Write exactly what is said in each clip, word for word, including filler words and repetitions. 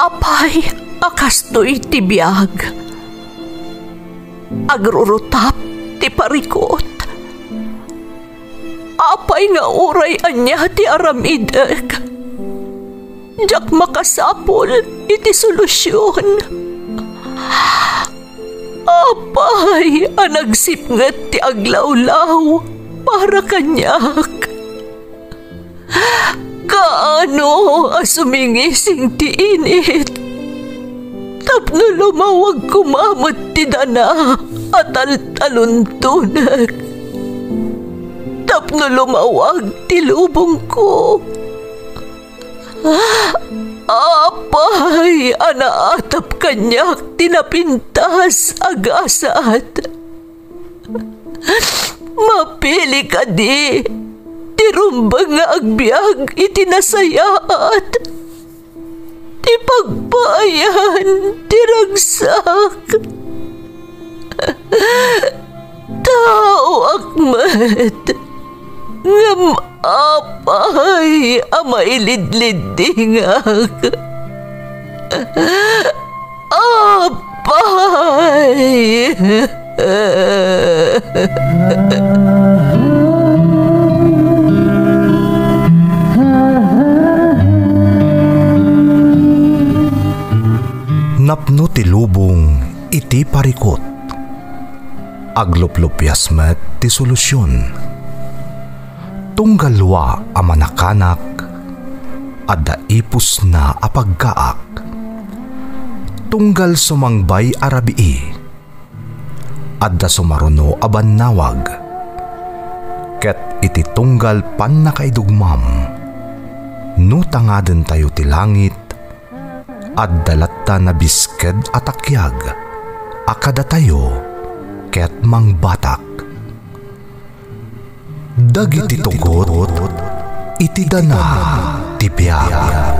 Apay a kastoy ti biag? Agrurutap ti parikut. Apay nga uray ania ti aramidek, diak makasapul iti solusion. Apay a nagsipnget ti aglawlaw para kaniak? Kaano a sumingising ti init tapno lumawag koma met ti dana a taltaluntonek, tapno lumawag ti lubongko? Apay a naatap kaniak ti napintas a gasat? Mapili kadi ti rumbeng nga agbiag iti nasayaat, ti pagpaayan ti ragsak? Taoak met, ngem apay a mailidliddingak? Apay! Napno ti lubong iti parikut. Agluplupias met ti solusion. Tunggal lua a manakanak, adda ipusna a paggaak. Tunggal sumangbay a rabii, adda sumaruno a bannawag. Ket iti tunggal pannakaidugmam, no tangadentayo ti langit, adda latta nabisked a takiag a kadatayo ket mangbatak. Dagiti tugot iti dana ti biag.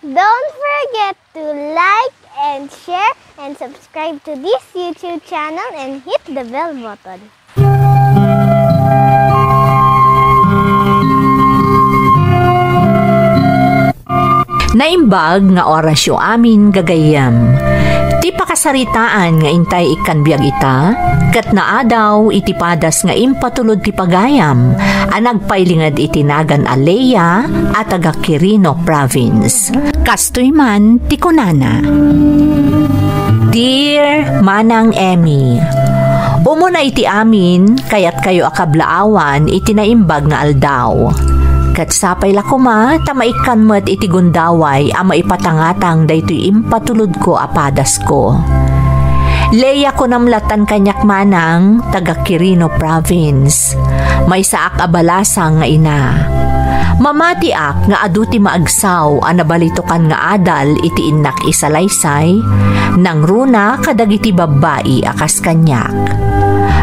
Don't forget to like and share and subscribe to this YouTube channel and hit the bell button. Naimbag nga orasyo amin, gagayyem. Ti pakasaritaan nga intay ikkan biag ita, ket naadaw iti padas nga impatulod ti pagayam a nagpailinged iti nagan a Lea a taga Quirino Province. Kastoy man ti kunana, Dear Manang Emmy, umuna iti amin, kayatkayo a kablaawan iti naimbag nga aldaw. Ket sapay la koma ta maikkan met iti gundaway a maipatangatang daytoy impatulodko a padasko. Lea kunam latan kaniak, manang, taga Quirino Province. Maysaak a balasang nga ina. Mamatiak nga adu ti maagsaw a nabalitokan nga adal iti innak i Salaysay, nangruna kadagiti babbai a kas kaniak.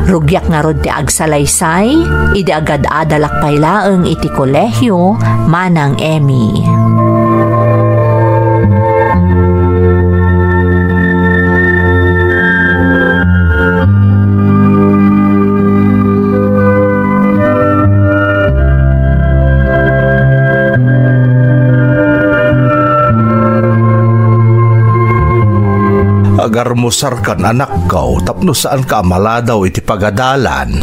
Rugiak ngarud ti agsalaysay idi agad-adalak pay laeng iti kolehio, Manang Emmy. Agarmusarkan, anakko, tapno saanka a maladaw iti pagadalan.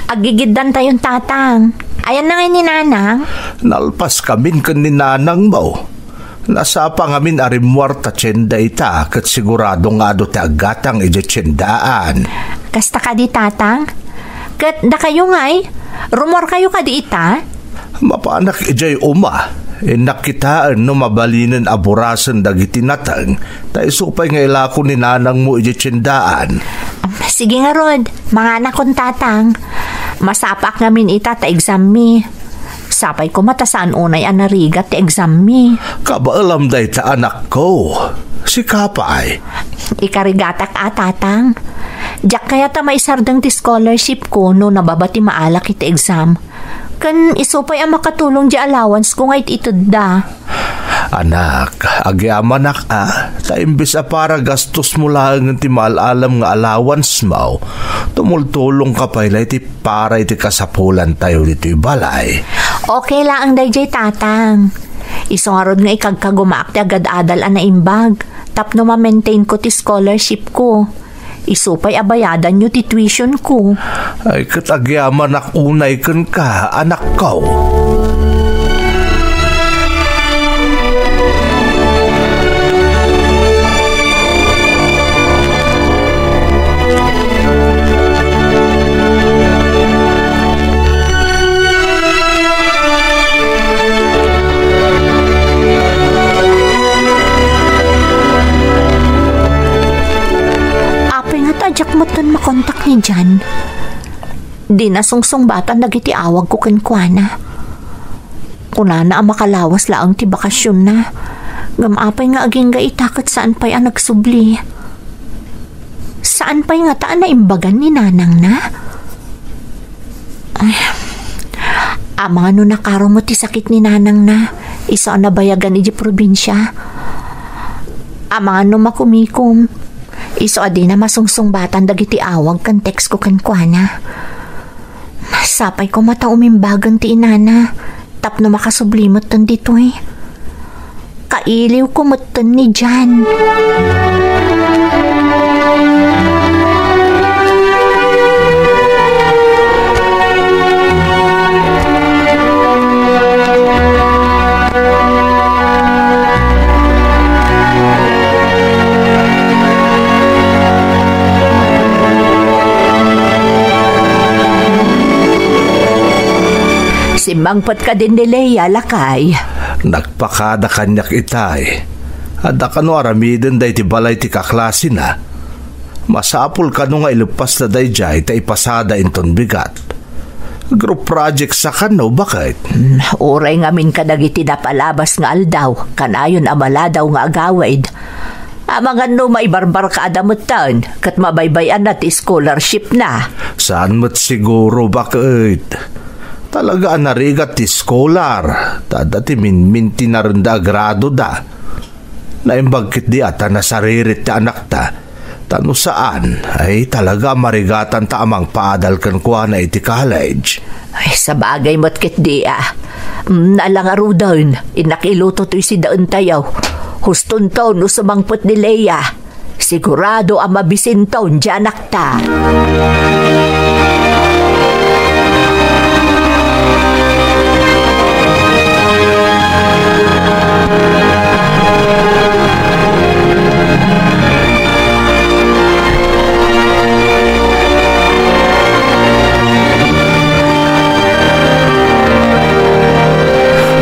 Aggigiddantayon, tatang. Ayanna ngay ni nanang? Nalpaskamin ken ni nanangmo. Nasapa ngamin a rimmuar ta tienda ita, ket sigurado nga adu ti aggatang idiay tiendaan. Kasta kadi, tatang? Ket dakayo ngay, rummuarkayo kadi ita? Mapanak idiay uma. Innak kitaen no mabalinen a burasen dagiti nateng, ta isu pay nga ilako ni nanangmo idiay tiendaan. Sige ngarud, manganakon, tatang. Masapaak ngamin ita ta exammi. Sapay koma ta saan unay a narigat ti exam mi. Kabaelam dayta, anakko. Sika pay. Ikarigatak a, tatang. Diak kayat a maisardeng ti scholarship ko no nababa ti maalak iti exam. Ken isu pay a makatulong di allowance ko nga it-itedda. Anak, agyamanak a, ta imbes a para gastos mo laeng ti maal-alam nga allowance mo, tumultulong ka pay la iti para iti kasapulantayo ditoy balay. Okay laeng daydiay, tatang. Isu ngarud nga ikagkagumaak ti agad-adal a naimbag tapno ma-maintain ko ti scholarship ko. Isu pay a bayadanyo ti tuition ko. Ay, ket agyamanak unay kenka, anakko. Apay nga ta diak metten makontak ni Jan? Dina sungsungbatan dagiti awagko kenkuana. Kunana a makalawas laeng ti bakasionna. Ngem apay nga agingga ita ket saan pay a nagsubli? Saan pay ngata a naimbagan ni nanangna? Ay, amangan no nakaro met ti sakit ni nanangna, isu a nabayagan idiay probinsia. Amangan no makumikom, isu a dina masungsungbatan dagiti awag ken text ko kenkuana. Sapay koma ta umimbagen ti inana tapno makasubli metten ditoy. Kailiwko metten ni Jan. Simmangpet kadin ni Lea, lakay? Nagpakada kaniak itay. Adda kano aramiden daydi balay ti kaklasina. Masapul kano nga ileppasda daydiay ta ipasada inton bigat. Group project sa kano, baket? Hmm, uray ngamin kadagiti napalabas nga aldaw, kanayon a maladaw nga agawid. Amangan no maibarbarkaada metten, ket mabaybay-anna ti scholarship na. Saan met siguro, baket? Talaga a narigat ti scholar, ta adda ti minmintinarenda a gradoda. Naimbag ketdi a ta nasaririt ti anakta. Ta no saan, ay talaga a marigatanta a mangpaadal kenkuana iti college. Ay, sabagay met ketdi a. Mm, ala ngaruden, innak iluto toy sidaentayo. Hustonton no sumangpet ni Lea. Sigurado a mabisinton ti anakta.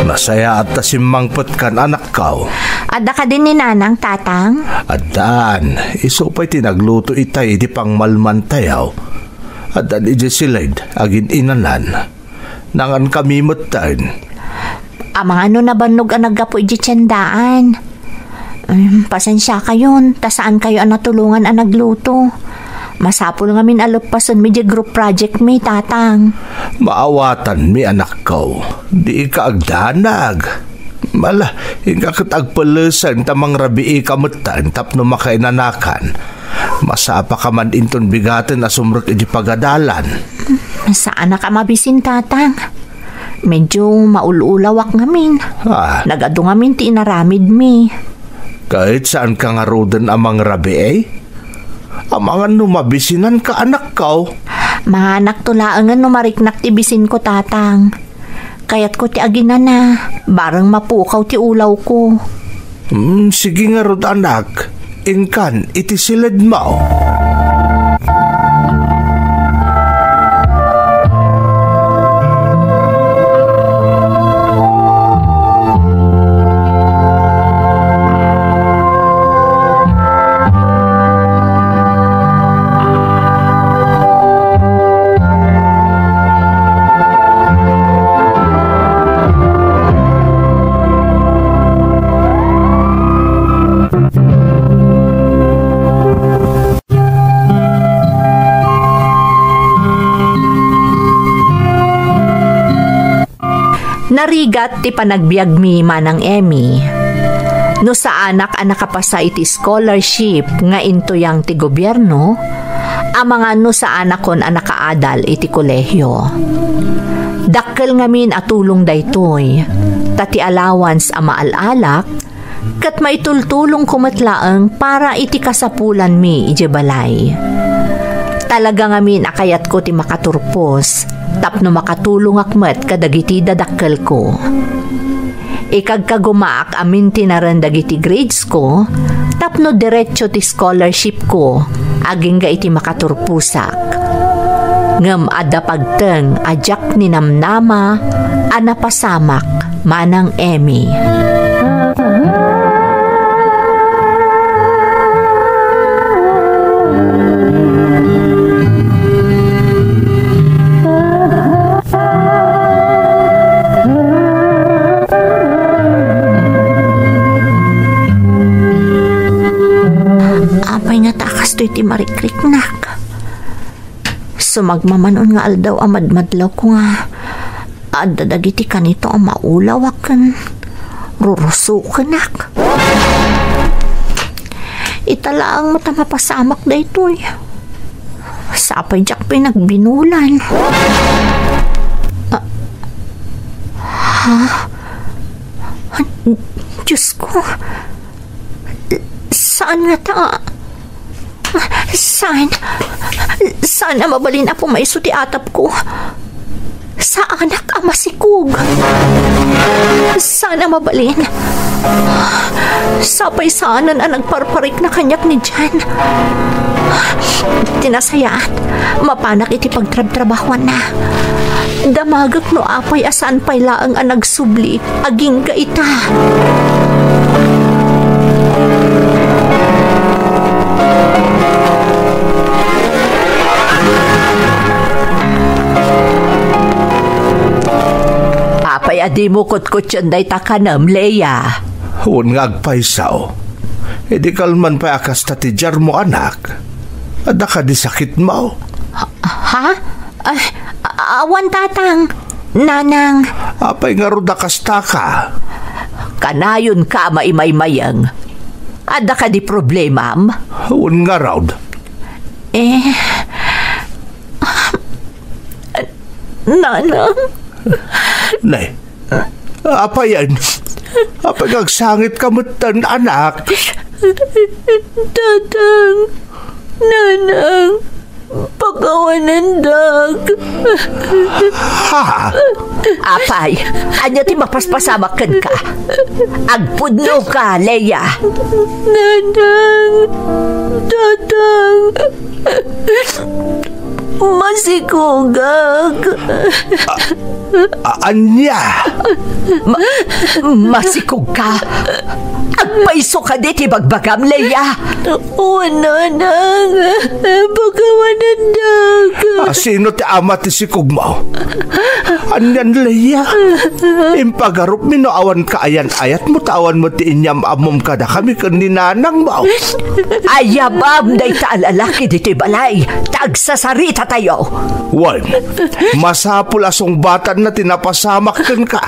Nasayaat ta simmangpetkan, anakko. Adda kadi ni nanang, tatang? Addaan. Isu pay ti nagluto itay iti pangmalmantayo. Addan idiay siled, agin-inanan. Nangankami metten. Amangan no nabannog a naggapu idiay tiendaan. Em, pasensiakayon, ta saankayo a natulongan a nagluto. Masapul ngamin a leppasenmi diay group project mi, tatang. Maawatanmi, anakko. Diika agdanag. Ala, inka ket agpellesen ta mangrabiika metten tapno makainanakan. Masapaka man inton bigaten a sumrek iti pagadalan. Saanak a mabisin, tatang. Medyo maul-ulawak ngamin. Ah. Nagadu ngamin ti inaramidmi. Ket saanka ngaruden a mangrabii? Amangan no mabisinanka, anakko. Manganakto laengen no mariknak ti bisinko, tatang. Kayatko ti aginana, bareng mapukaw ti ulawko. Hmm, sige ngarud, anak. Inkan iti siledmo. Narigat ti panagbiagmi, Manang Emmy. No saanak a nakapasa iti scholarship nga intuyang ti gobierno, amangan no saanakon a nakaadal iti kolehio. Dakkel ngamin a tulong daytoy, ta ti allowance a maal-alak ket maitultulongko met laeng para iti kasapulanmi idiay balay. Talaga ngamin a kayatko ti makaturpos tapno makatulongak met kadagiti dadakkelko. Ikagkagumaak a mintinaren dagiti gradesko tapno diretso ti scholarshipko agingga iti makaturposak. Ngem adda pagteng a diak ninamnama a napasamak, Manang Emmy. Apay nga ta kastoy ti marikriknak? Sumagmamano nga aldaw a madmadlawko nga adda dagiti kanito a maulaw ken rurusokenak. Ita laeng met a mapasamak daytoy. Sapay diak pinagbinulan. Ah, ha? Diyos ko. Saan nga ta? Saan? Saan a mabalin a pumayso ti atapko? Saanak a masikog. Saan a mabalin? Sapay saanen a nagparparikna kaniak ni Jan. Ti nasayaat, mapanak iti pagtrabtrabahuanna. Damagek no apay a saan pay laeng a nagsubli agingga ita. Apay a dimo kutkution dayta kanem, Leia? Wen nga agpayso. Idi kalman pay a kasta ti diarmo, anak. Adda kadi sakitmo? Ha? Ay, a-, awan, Tatang. Nanang. Apay ngarud a kastaka? Kanayonka a maimaymayeng. Adda kadi problemam? Wen ngarud. Eh, Nanang. Nay, apayen? Apay nga agsangitka metten, anak? Tatang, Nanang, pakawanendak. Ha? Apay, ania ti mapaspasamak kenka? Agpudnoka, Leia. Nanang, Tatang. Masikogak. A-, ania? Ma-, masikogka? Agpayso kadi ti bagbagam, Leia? Wen, Nanang. Pakawanendak. A, sino ti ama ti sikogmo? Anian, Leia? Impagarupmi no awan kaayan-ayatmo ta awan met ti inyam-ammom kadakami ken ni nanangmo. Ayabam dayta a lalaki ditoy balay, ta agsasaritatayo. Wen, masapul a sungbatanna ti napasamak kenka.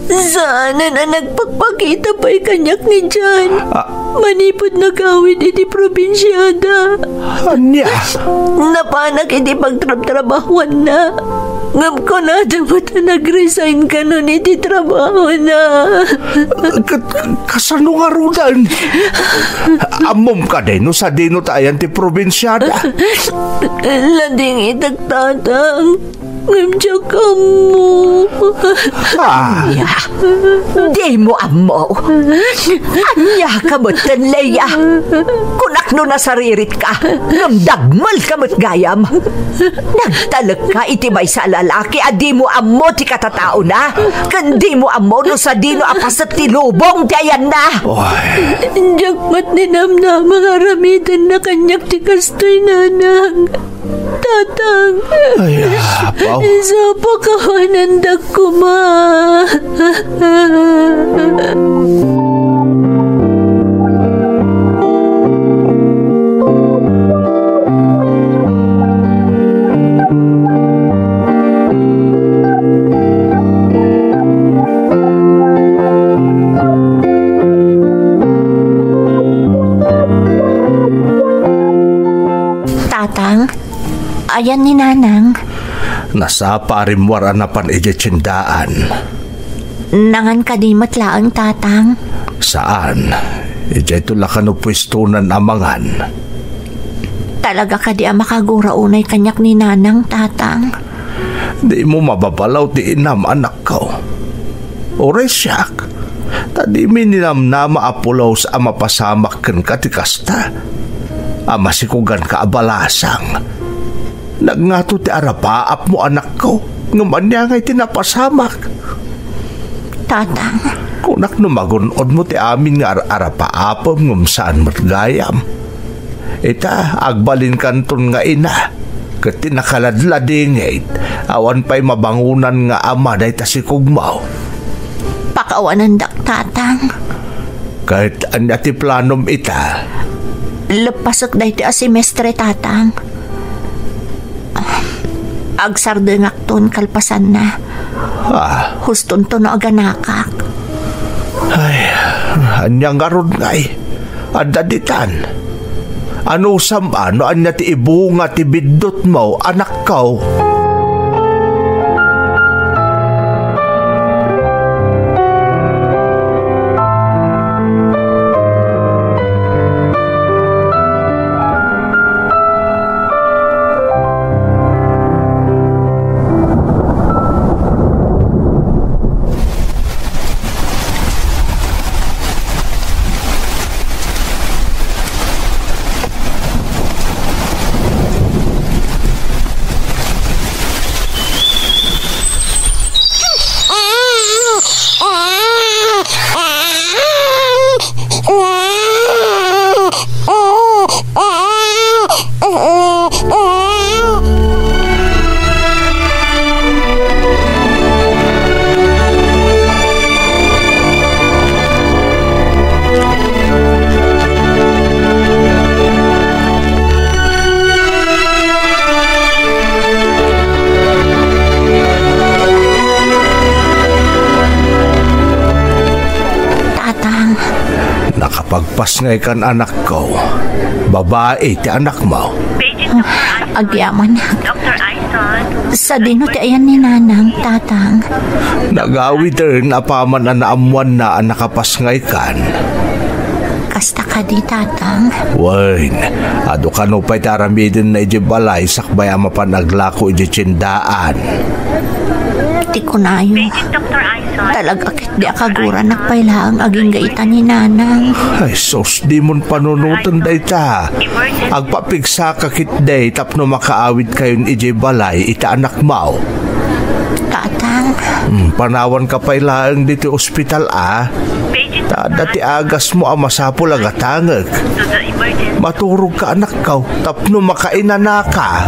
Saanen a nagpakpakita pay kaniak ni Jan. Ah. Manipud nagawid iti probinsiada. Ania? Napanak iti pagtrabtrabahuanna. Ngem kunada met a nag-resign kanon iti trabahona. Ka-, kasano ngaruden? Ammom kadi no sadino ta ayan ti probinsiada? Ladingitak, Tatang. Ngem diak ammo. Ah. Ania? Dimo ammo? Ania ka metten, Leia? Kunak no nasaririt ka, ngem dagmel ka met gayam. Nagtalek ka iti maysa a lalaki a dimo ammo ti katataona, ken dimo ammo no sadino a paset ti lubong ti ayanna. Oy. Diak met ninamnama nga aramidenna kaniak ti kastoy, Nanang. Tatang. Ay, apaw. Isu a pakawanendak koma. Yan ni Nanang. Nasapa a rimmuar a napan idiay tiendaan. Nangan kadi met laeng, Tatang? Saan. Idiayto la kano puestonan a mangan. Talaga kadi a makagura unay kaniak ni Nanang, Tatang? Dimo mababalaw ti inam, anakko. Uray siak, ta dimi ninamnama a pulos a mapasamak kenka ti kasta, a masikuganka a balasang. Nagngato ti arapaapmo, anakko, ngem ania ngay ti napasamak? Tatang. Kunak no magun-odmo ti amin nga ar-arapaapem ngem saan met gayam. Ita, agbalinkanton nga ina, ket ti nakaladladingit, awan pay mabangonan nga ama dayta sikugmo. Pakawanendak, Tatang. Ket ania ti planom ita? Leppasek daytoy a semestre, Tatang. Agsardengakton kalpasanna. Ah. Hustonto no aganakak. Ay, ania ngarud ngay? Adda ditan. Anusam a no ania ti ibunga ti biddutmo, anakko? Tatang. Nakapagpasngaykan, anakko. Babai ti anakmo. Agyaman. Sadino ti ayan ni Nanang, Tatang? Nagawiden apaman a naammoanna a nakapasngaykan. Kasta kadi, Tatang? Wen, adu kano pay ti aramidenna idiay balay sakbay a mapan aglako idiay tiendaan. Ti kunayo. Talaga ketdi a kaguranak pay laeng agingga ita ni Nanang. Ay, sus, dimon panunoten dayta. Agpapigsaka ketdi tapno makaawidkayon idiay balay iti anakmo. Tatang. Hmm, panawanka pay laeng ditoy ospital, a. Ta adda ti agasmo a masapul a gatangek. Maturogka, anakko, tapno makainanaka.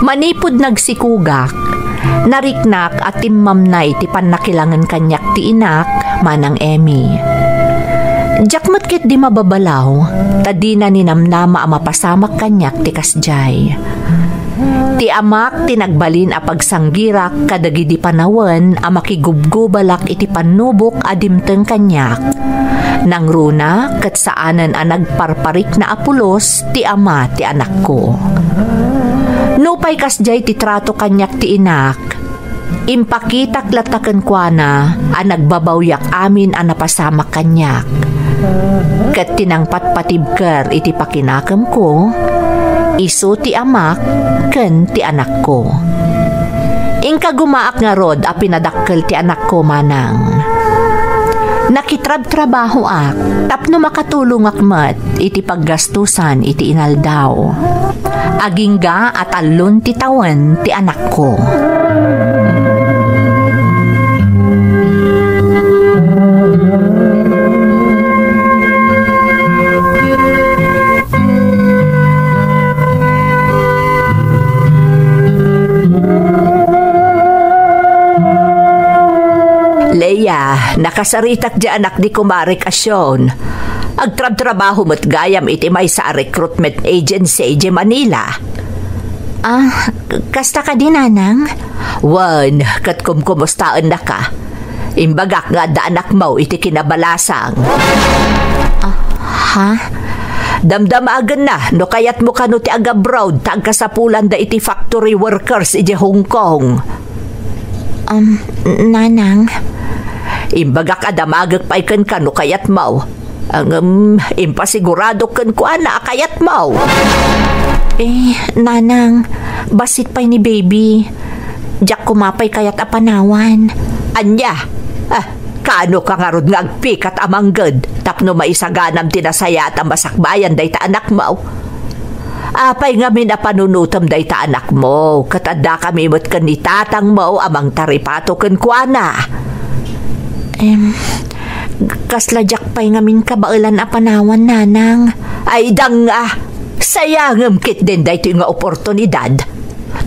Manipud nagsikogak, nariknak a timmamnay ti pannakilangen kaniak ti inak, Manang Emmy. Diak met ketdi mababalaw, ta dina ninamnama a mapasamak kaniak ti kasdiay. Ti amak ti nagbalin a pagsanggirak kadagidi panawen a makigubgubalak iti pannubok a dimteng kaniak. Nangruna ket saanen a nagparparikna a pulos ti ama ti anakko. Nupay kasdiay ti trato kaniak ti inak, impakitak latta kenkuana a nagbabawiak amin a napasamak kaniak. Ket ti nangpatpatibker iti pakinakemko, isu ti amak ken ti anakko. Inkagumaak ngarud a pinadakkel ti anakko, Manang. Nakitrabtrabahoak tapno makatulongak met iti paggastusan iti inaldaw. Agingga a tallon ti tawen ti anakko. Nakasaritak diay anak ni kumarek a Sean. Agtrabtrabaho met gayam iti maysa a recruitment agency idiay Manila. Ah, k-, kasta kadi, Nanang? Wen, ket kumkumustaennaka. Imbagak nga adda anakmo iti kinabalasang. Ah, ha? Damdamagenna no kayatmo kano ti agabroad ta agkasapulanda iti factory workers idiay Hong Kong. Um, Nanang. Imbagak a damagek pay kenka no kayatmo. Ngem, impasiguradok kenkuana a kayatmo. Eh, Nanang, bassit pay ni baby. Diak koma pay kayat a panawan. Ania? Ah, kaano ka ngarud nga agpikat a mangged tapno maisaganam ti nasayaat a masakbayan dayta anakmo? Apay ngamin a panunotem dayta anakmo, ket addakami met ken ni tatangmo a mangtaripato kenkuana? Em, kasla diak pay ngamin kabaelan a panawan, Nanang. Ay, danga! Sayangem ketdin daytoy nga oportunidad.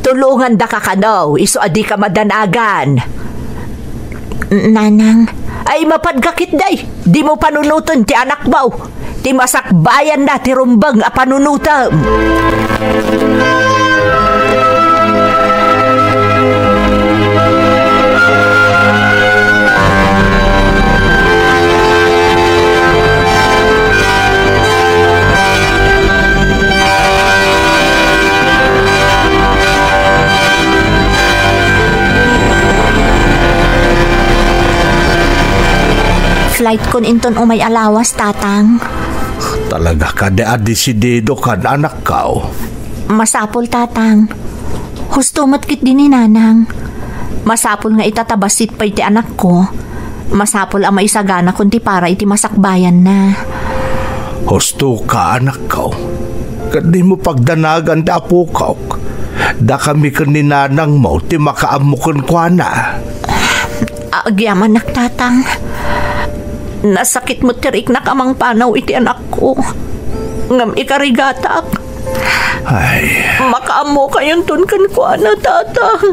Tulongandaka kano, isu a dika madanagan. Nanang. Ay, mapadka ketdi. Dimo panunoten ti anakmo. Ti masakbayanna ti rumbeng a panunotem. Flight kon inton umay a lawas, Tatang. Talaga kadi a desidido kan, anakko? Masapul, Tatang. Husto met ketdi ni Nanang. Masapul nga ita ta bassit pay ti anakko. Masapul a maisaganakon ti para iti masakbayanna. Husto ka, anakko. Ket dimo pagdanagan ti apokok. Dakami ken ni nanangmo ti makaammo kenkuana. Agyamanak, Tatang. Nasakit met ti riknak a mangpanaw iti anakko. Ngem ikarigatak. Ay. Makaammo kayonton kenkuana, Tatang.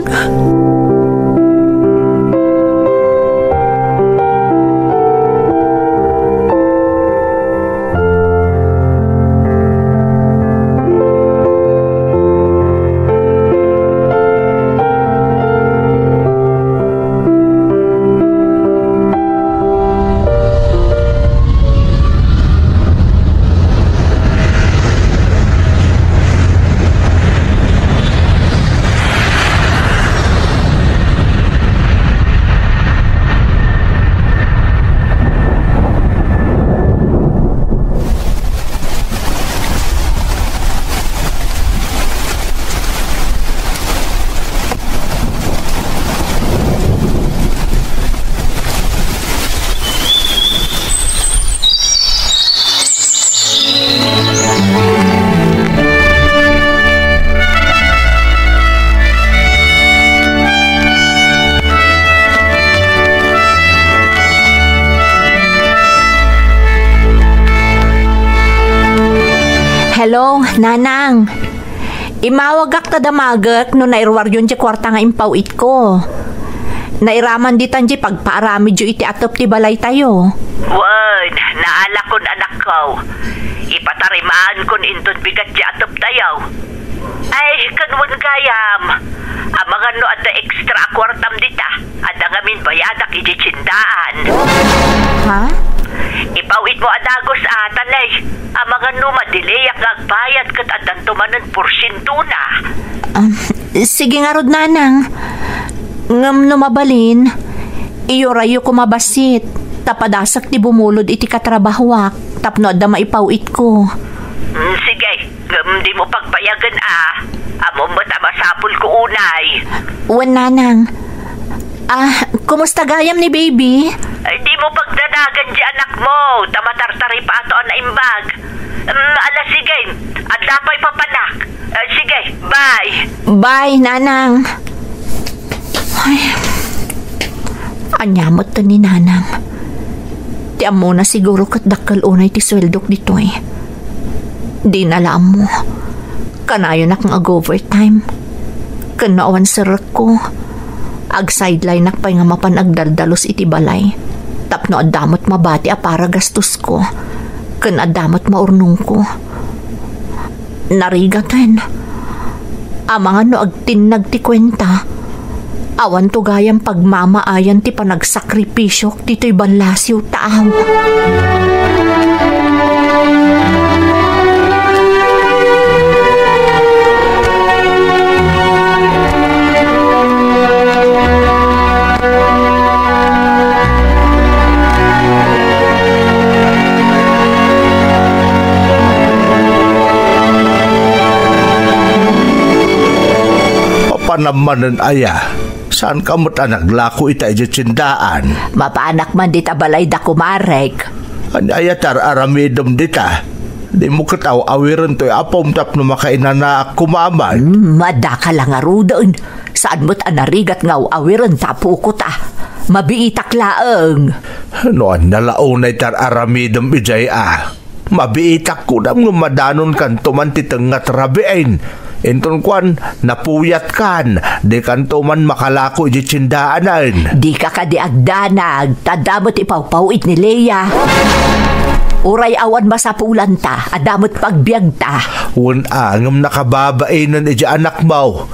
Hello, Nanang. Imawagak ta damagek no nairuaryon ti kuarta nga impaw-itko. Nairaman ditan ti pagpaaramidyo iti atep ti balaytayo. Wen, naalakon, anakko. Ipataremaankon inton bigat ti ateptayo. Ay, ken wen gayam. Amangan no adda extra a kuartam dita. Adda ngamin bayadak iti tiendaan. Ha? Ipaw-itmo a dagus a, ta ne, amangan no madileyak nga agbayad ket addanto manen porsientona. Um, sige ngarud, Nanang. Ngem no mabalin, iyurayyo koma bassit, ta padasek ti bumulod iti katrabahoak tapno adda maipaw-itko. Mm, sige. Ngem dimo pagbayagen a. Ammom met a masapulko unay. Wen, Nanang. Ah, kumusta gayam ni baby? Ay, dimo pagdanagan ti anakmo, ta matartaripato a naimbag. Mm, ala, sige. Adda pay papanak. Ah, sige, bye. Bye, Nanang. Ay. Ania met ni Nanang? Ti ammona siguro ket dakkel unay ti sueldok ditoy. Dina la ammo. Kanayonak nga ag-overtime. Ken no awan serrekko, ag-sidelineak pay nga mapan agdaldalus iti balay. Tapno adda met mabati a paragastosko, ken adda met maurnongko. Narigaten. Amangan no agtinnag ti kuenta, awanto gayam pagmamaayan ti panagsakripisyok ditoy ballasiw taaw. Mapanam manen aya, saanka met a naglako ita idiay tiendaan? Mapanak man dita balayda, kumarek. Ania aya ti ar-aramidem dita? Dimo ket aw-awiren toy apom tapno makainanaak koma man? Hmm, adda ka la ngaruden. Saan met a narigat nga aw-awiren ta apoko ta. Mabiitak laeng. No ania la unay ti ar-aramidem idiay a? Mabiitak kunam ngem madanonkanto man ti tengnga ti rabii. Inton kuan, napuyatkan, dikanto man makalako idiay tiendaan. Dika kadi agdanag, ta adda met ipawpaw-it ni Lea. Uray awan masapulanta, adda met pagbiagta. Wen a, ngem nakababainen idiay anakmo.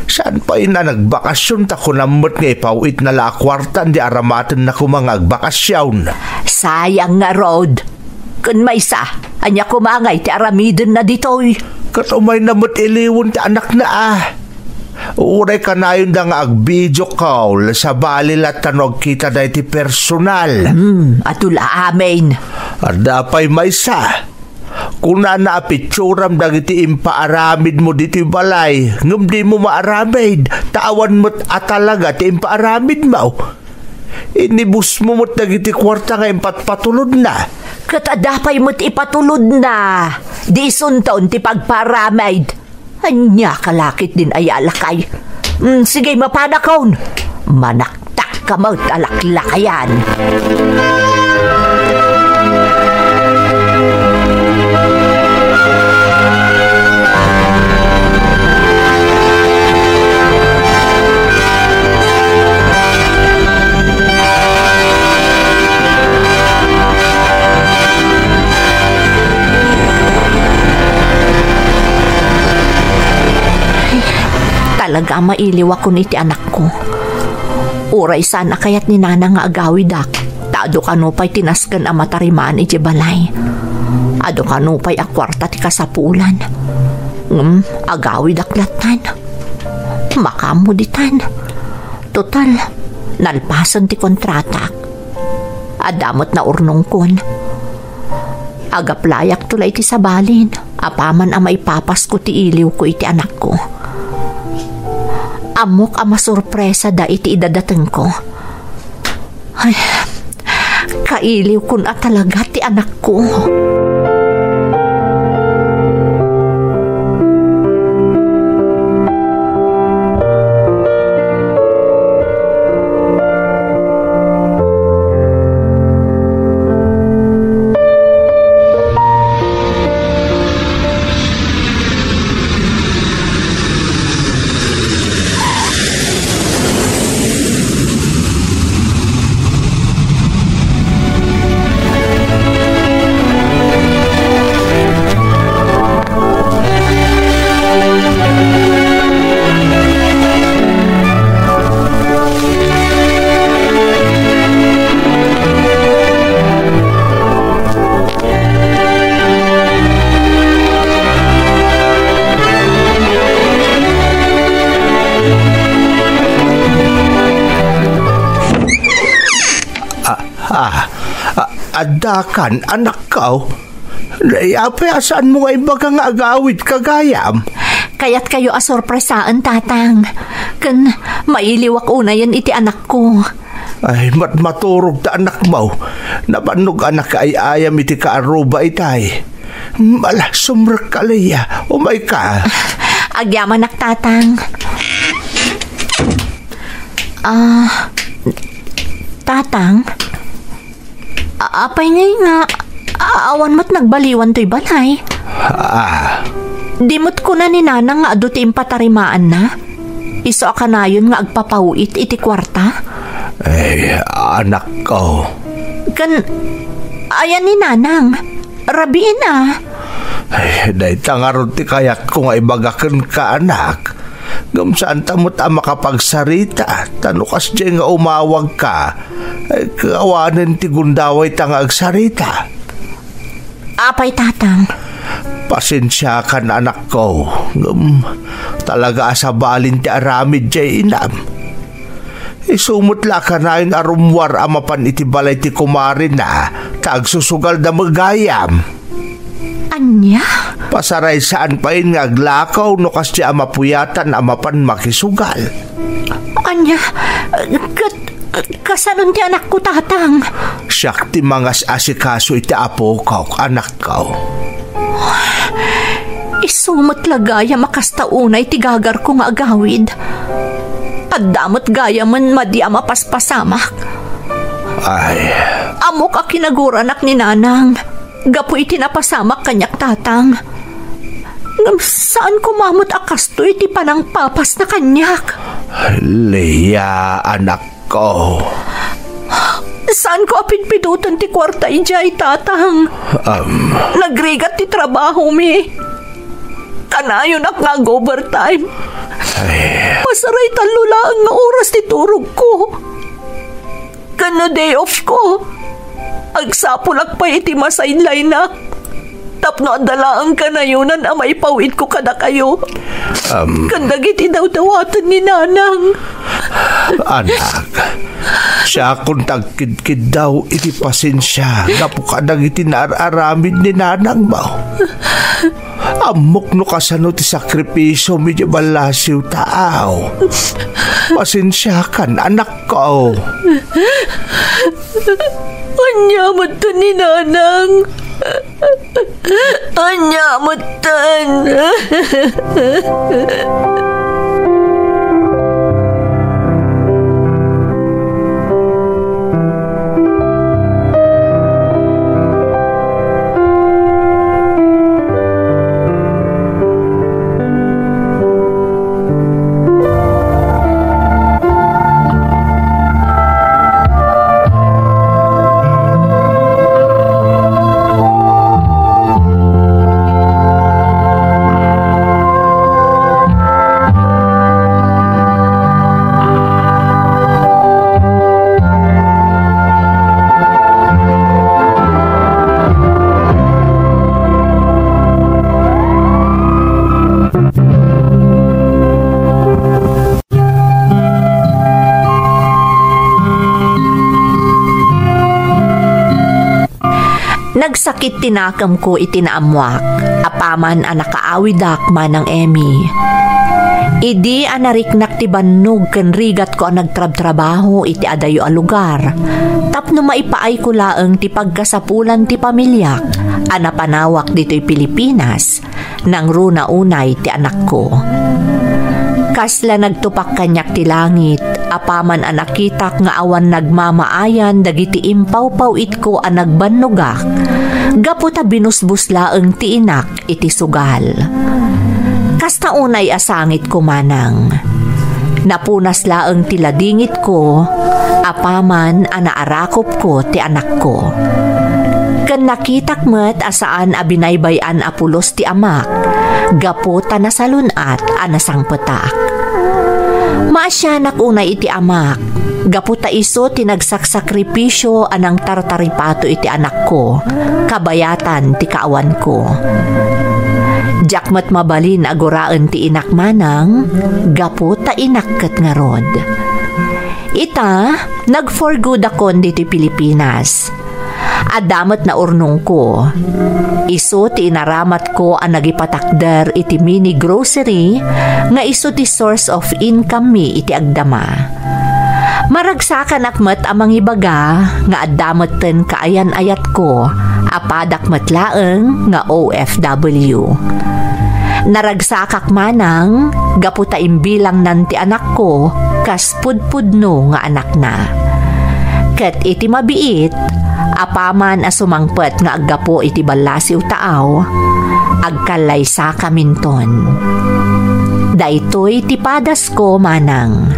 Saan pay a nagbakasyon ta kunam met nga ipaw-itna la a kuarta idi aramatenna koma nga agbakasyon. Sayang ngarud. Ken maysa, ania koma ngay ti aramidenna ditoy? Ket umayna met iliwen ti anakna a. Uray kanayonda nga ag-video call, sabali latta no agkitada iti personal. Hmm, adu la amin. Adda pay maysa. Kunana a pitsuram dagiti impaaramidmo ditoy balay, ngem dimo maaramid, ta awan met a talaga ti impaaramidmo. Inibusmo met dagiti kuarta nga impatpatulodna. Ket adda pay met ipatulodna. Disunton ti pagparamid. Ania ka la ketdin aya a lakay? Mm, sige, mapanakon. Manaktak ka met a laklakayan. Talaga, mailiwakon iti anakko. Uray saan a kayat ni Nana nga agawidak, ta adu kano pay ti nasken a matarimaan iti balay. Adu kano pay a kuarta ti kasapulan. Ngem, agawidak lattan. Makaammo ditan. Total, nalpasen ti kontratak. Adda met naurnongkon. Agaplayakto la iti sabalin, apaman a maipapasko ti iliwko iti anakko. Ammok a masurpresada iti idadatengko. Ay, kailiwkon a talaga ti anakko. Ah, ah, ah, adda kan, anakko? Apay a saanmo nga imbaga nga agawidka gayam? Kayatkayo a sorpresaen, Tatang. Ken mailiwak unayen iti anakko. Ay, mat-, maturog ta anakmo. Nabannog a nakaay-ayam iti kaaruba itay. Ala, sumrekka, Lea. Umayka. Agyamanak, Tatang. Ah, Tatang? A-, apay ngay nga, a-, awan met nagbaliwan toy balay? Ah. Di met kuna ni Nanang nga adu ti impatarimaanna? Isu a kanayon nga agpapaw-it iti kuarta? Ay, anakko. Ken, ayan ni Nanang, rabiin a. Ay, dayta ngarud ti kayatko nga ibaga kenka, anak. Ngem saanta met a makapagsarita, ta no kasdiay nga umawagka, ay, awanen ti gundawayta nga agsarita. Apay, Tatang? Pasensiakan, anakko, ngem talaga a sabalin ti aramid diay inam. Isu met la a kanayon a rummuar a mapan iti balay ti kumarina, ta agsusugalda met gayam. Ania? Pasaraysaanna pay nga aglakaw no kasdiay a mapuyatan a mapan makisugal. Ania? Ket, kasanon ti anakko, Tatang? Siak ti mangas-asikaso iti apokok, anakko. Isu met la gayam a kasta unay ti gagarko nga agawid. Adda met gayamen madi a mapaspasamak. Ay. Ammok a kinaguranak ni Nanang gapu iti napasamak kaniak, Tatang. Ngem saan koma met a kastoy ti panangpapasna kaniak. Leia, anakko. Saanko a pidpiduten ti kuarta idiay, Tatang. Am. Nagrigat ti trabahomi. Kanayonak nga ag-overtime. Ay. Pasaray tallo laeng nga oras ti turogko. Ken no day off ko, agsapulak pay iti masideline-ak tapno adda laeng kanayonan a maipaw-idko kadakayo. Am. Ken dagiti dawdawaten ni Nanang. Anak, siakon ti agkidkiddaw iti pasensia gapu kadagiti naar-aramid ni Nanangmo. Ammok no kasano ti sakripisiomi idiay ballasiw, taaw. Pasensiakan, anakko. Ania metten ni Nanang? Ania metten? Nagsakit ti nakemko iti naammoak, apaman a nakaawidak, Manang Emmy. Idi a nariknak ti bannog ken rigatko a nagtrabtrabaho iti adayo a lugar, tapno maipaayko laeng ti pagkasapulan ti pamiliak a napanawak ditoy Pilipinas, nangruna unay ti anakko. Kasla nagtupak kaniak ti langit, apaman a nakitak nga awan nagmamaayan dagiti impawpaw-itko a nagbannogak, gapu ta binusbos laeng ti inak iti sugal. Kasta unay a sangitko, Manang. Napunas laeng ti ladingitko, apaman a naarakopko ti anakko. Ken nakitak met a saan a binaybay-an a pulos ti amak, gapu ta nasalun-at a nasangpetak. Maasianak unay iti amak, gapu ta isu ti nagsaksakripisio a nangtartaripato iti anakko, kabayatan ti kaawanko. Diak met mabalin a guraen ti inak, Manang, gapu ta inak ket ngarud. Ita, nag-for goodakon ditoy Pilipinas. Adda met naurnongko. Isu ti inaramatko a nagipatakder iti mini grocery nga isu ti source of income mi iti agdama. Maragsakanak met a mangibaga nga adda metten kaayan-ayatko a padak met laeng nga O F W. Naragsakak, Manang, gapu ta imbilangnan ti anakko kas pudpudno nga anakna. Ket iti mabiit, apaman a sumangpet nga aggapu iti ballasiw taaw, agkallaysakaminton. Daytoy ti padasko, Manang.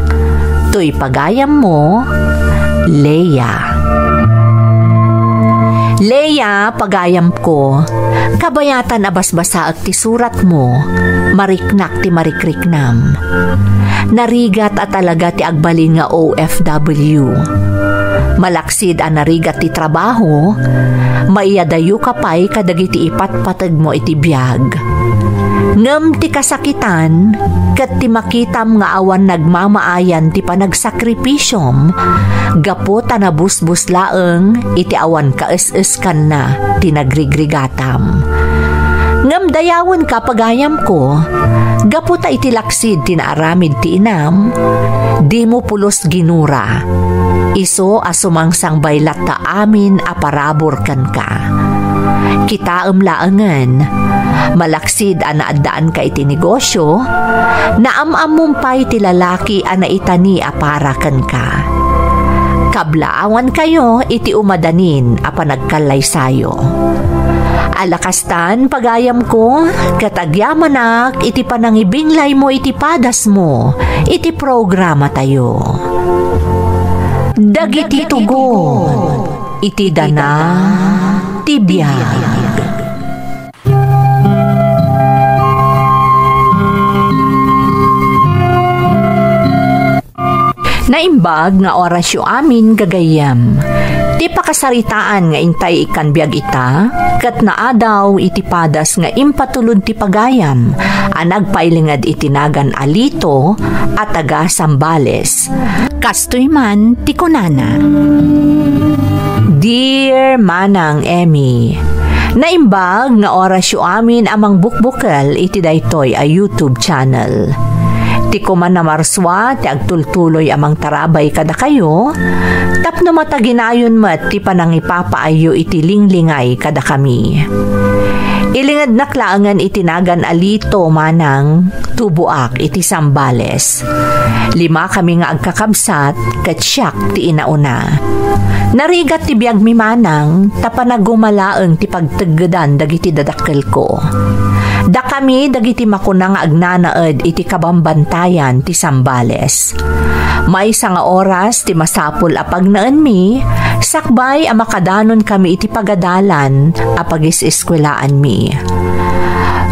Toy pagayammo, Lea. Lea, pagayamko, kabayatan a basbasaek ti suratmo, mariknak ti marikriknam. Narigat a talaga ti agbalin nga O F W. Malaksid a narigat ti trabaho, maiyadayoka pay kadagiti ipatpategmo iti biag. Ngem ti kasakitan ket ti makitam nga awan nagmamaayan ti panagsakripisom gapu ta nabusbus laeng iti awan kaes-eskanna ti nagrigrigatam. Ngem dayawenka, pagayamko, gapu ta iti laksid ti naaramid ti inam, dimo pulos ginura. Isu a sumangsangbay latta amin a parabur kenka. Kitaem laengen, malaksid a naaddaanka iti negosio, naam-ammom pay ti lalaki a naitani a para kenka. Kablaawankayo iti umadanin a panagkallaysayo. Ala kastan, pagayamko, ket agyamanak iti panangibinglaymo iti padasmo iti programatayo. Dagiti tugon iti dana ti biag. Naimbag nga orasyo amin, gagayyem. Ti pakasaritaan nga intay ikkan biag ita, ket naadaw iti padas nga impatulod ti pagayam a nagpailinged iti nagan Alito a taga Zambales. Kastoy man ti kunana. Dear Manang Emmy, naimbag nga orasyo amin a mangbukbukel iti daytoy a YouTube channel. Ti kuman a Marsua ti agtultuloy a mangtarabay kadakayo, tapno mataginayon met ti panangipapaayyo iti linglingay kadakami. Ilingednak laengen iti nagan Alito, Manang, tuboak iti Zambales. Lima kami nga agkakabsat, ket siak ti inauna. Narigat ti biagmi, Manang, ta panaguma laeng ti pagteggedan dagiti dadakkelko. Dakami dagiti makuna nga agnanaed iti kabambantayan ti Zambales. Maysa nga oras ti masapul a pagnaenmi, sakbay a makadanonkami iti pagadalan a pagis-eskuelaanmi.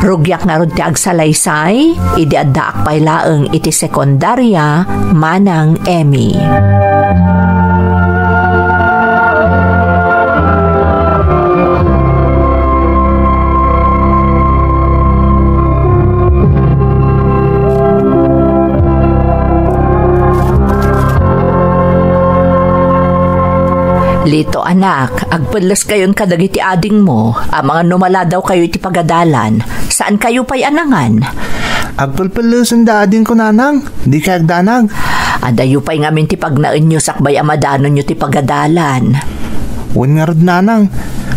Rugiak ngarud ti agsalaysay idi addaak pay laeng iti sekundaria, Manang Emmy. Lito, anak, agpelleskayon kadagiti adingmo, amangan no maladawkayo iti pagadalan. Saankayo pay a nangan? Agpelpellesenda adingko, Nanang. Dikay agdanag. Adayo pay ngamin ti pagnaenyo sakbay a madanonyo ti pagadalan. Wen ngarud, Nanang,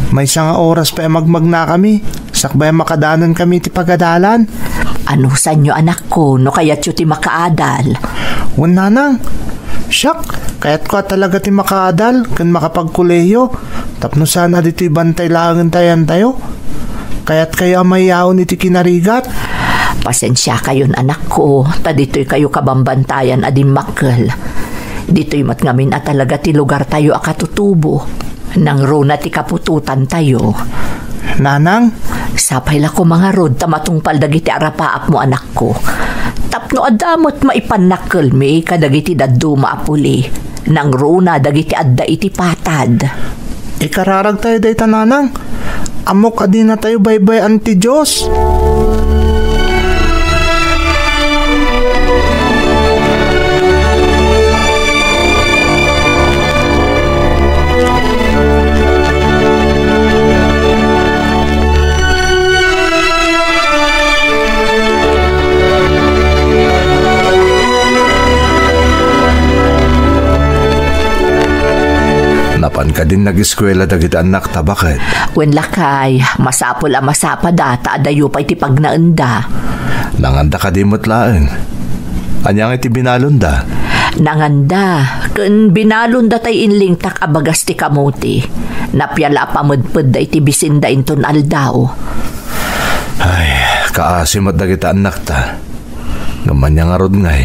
maysa nga oras pay a magmagnakami, sakbay a makadanonkami iti pagadalan. Anusanyo, anakko, no kayatyo ti makaadal? Wen, Nanang. Siak, kayatko a talaga ti makaadal ken makapagkolehiyo tapno saan a ditoy bantay laengen ti ayantayo. Kayatkayo a mayaon iti kinarigat. Pasensiakayon, anakko, ta ditoykayo kabambantayan a dimmakkel. Ditoy met ngamin a talaga ti lugartayo a katutubo. Nangruna ti kaputotantayo. Nanang? Sapay la koma ngarud ta matungpal dagiti arapaapmo, anakko. Tapno adda met maipannakkelmi kadagiti dadduma a puli. Nangruna dagiti adda iti patad. Ikararagtayo dayta, Nanang. Ammok a dinatayo baybay-an ti Dios. Napan kadin nag-eskuela dagiti annakta, baket? Wen lakay, masapul a masapada ta adayo pay ti pagnaenda. Nanganda kadi met laeng? Ania ngay ti binalonda? Nanganda, ken binalonda tay inlingtak a bagas ti kamote. Napia la a pamedpedda iti bisinda inton aldaw. Ay, kaasi met dagiti annakta. Ngem ania ngarud ngay?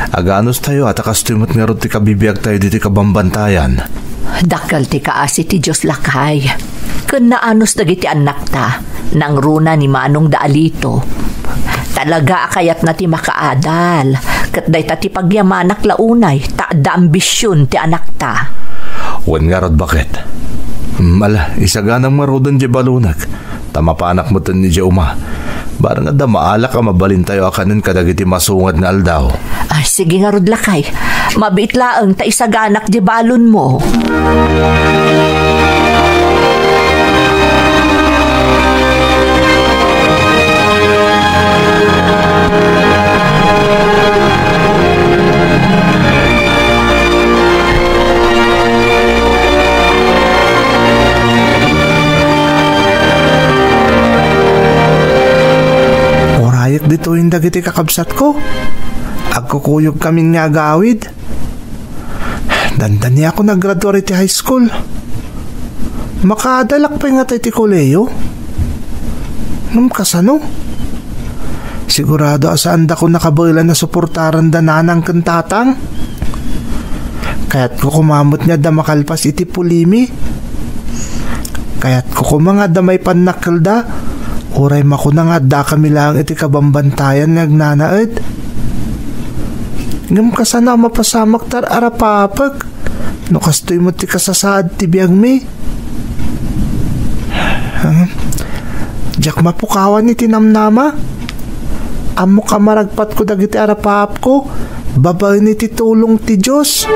Aganustayo a ta kastoy met ngarud ti kabibiagtayo ditoy kabambantayan. Dakkel ti kaasi ti Dios, lakay. Ken naanus dagiti annakta, nangruna ni Manong da Alito. Talaga a kayatna ti makaadal, ket dayta ti pagyamanak la unay, ta adda ambision ti anakta. Wen ngarud, baket. Mala, isaganam ngaruden diay balonek, ta mapanak metten idiay uma. Bareng adda maalak a mabalintayo a kanen kadagiti masungad nga aldaw. Ay, sige ngarud, lakay. Mabiit laeng ta isaganak diay balonmo. Urayek ditoyen dagiti kakabsatko. Agkukuyogkamin nga agawid. Dandaniakon a graduar iti high school. Makaadalak pay ngata iti kolehiyo? Ngem kasano? Sigurado a saandakon a kabaelan a suportaran da nanang ken tatang. Kayatko koma met nga adda makalpas iti pulimi. Kayatko koma nga adda maipannakkelda, uray makuna nga addakami laeng iti kabambantayan nga agnanaed. Ngem kasano a mapasamak ta ar-arapapek no kastoy met ti kasasaad ti biagmi? Hmm? Diak mapukawan iti namnama. Ammok a maragpatko dagiti arapapko babaen iti tulong ti Dios.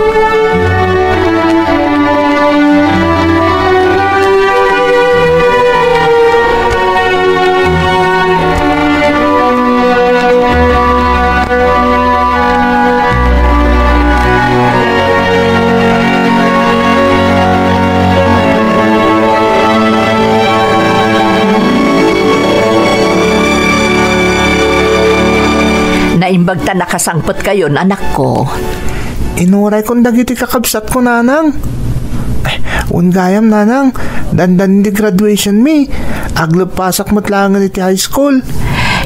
Naimbag ta nakasangpetkayon, anakko. Inuraykon dagiti kakabsatko, nanang. Ay, wen gayam, nanang, dandani ti graduation mi. Agleppasak met laengen iti high school.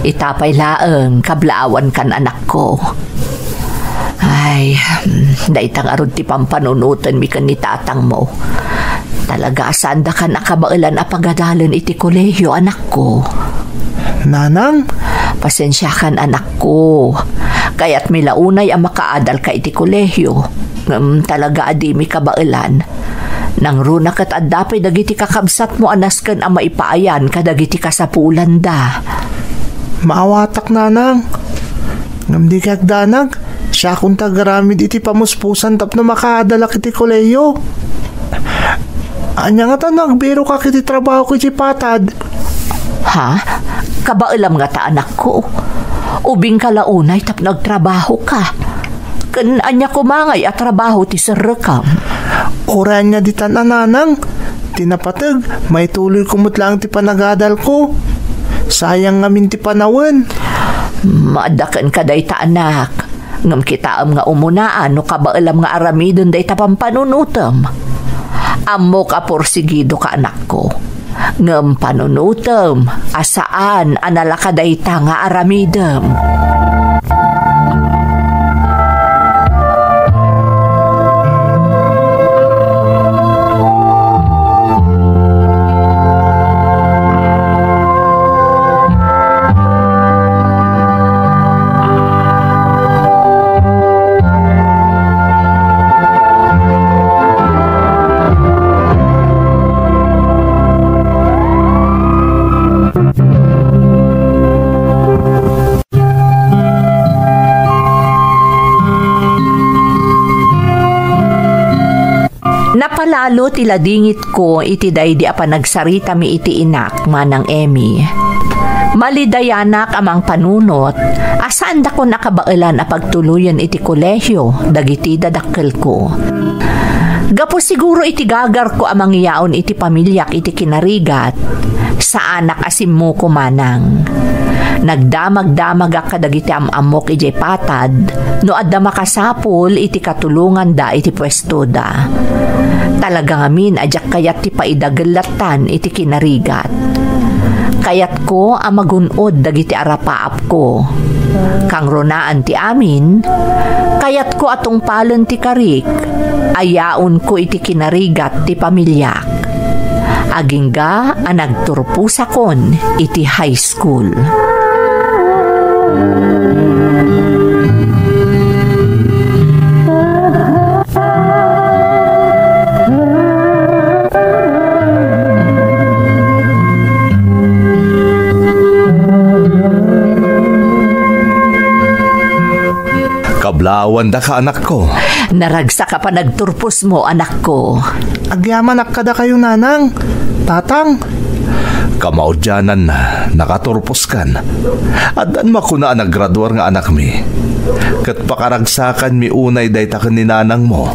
Ita pay laeng, kablaawankan, anakko. Ay, hmm, dayta ngarud ti pampanunotenmi ken ni tatangmo. Talaga a saandakan a kabaelan a pagadalen iti kolehiyo, anakko. Nanang? Pasensiakan, anakko. Kayatmi la unay a makaadalka iti kolehiyo. Ngem talaga a dimi kabaelan. Nangruna ket adda pay dagiti kakabsatmo a nasken a maipaayan kadagiti kasapulanda. Maawatak, nanang. Ngem dika agdanag, siakon ti agaramid iti pamuspusan tapno makaadalak iti kolehiyo. Ania ngata no agbirokak iti trabahok iti patad? Ha? Kabaelam ngata, anakko? Ubingka la unay tapno agtrabahoka. Ken ania koma ngay a trabaho ti serrekam? Uray ania ditan a, nanang, ti napateg, maituloyko met laeng ti panagadalko. Sayang ngamin ti panawen. Maadda kenka dayta, anak. Ngem kitaem nga umunaan no kabaelam nga aramiden dayta pampanunotem. Ammok a porsigidoka, anakko. Ngem panunotem a saan a nalaka dayta nga aramidem. Napalalo ti ladingitko iti daydi a panagsaritami iti inak, Manang Emmy. Malidayanak a mangpanunot a saandakon a kabaelan a pagtuloyen iti kolehio dagiti dadakkelko. Gapu siguro iti gagarko a mangyaon iti pamiliak iti kinarigat, saanak a simmuko manang. Nagdamagdamagak kadagiti am-ammok idiay patad no adda makasapul iti katulonganda iti puestoda. Talaga ngamin a diak kayat ti paidagellattan iti kinarigat. Kayatko a magun-od dagiti arapaapko. Kangrunaan ti amin, kayatko a tungpalen ti karik, a yaonko iti kinarigat ti pamiliak. Agingga a nagturposakon iti high school. Kablawandaka, anakko. Naragsak a panagturposmo, anakko. Agyamanak kadakayo, nanang, tatang. Kamaudianan, nakaturposkan. Addan makuna a naggraduar nga anakmi. Ket pakaragsakanmi unay dayta ken ni nanangmo.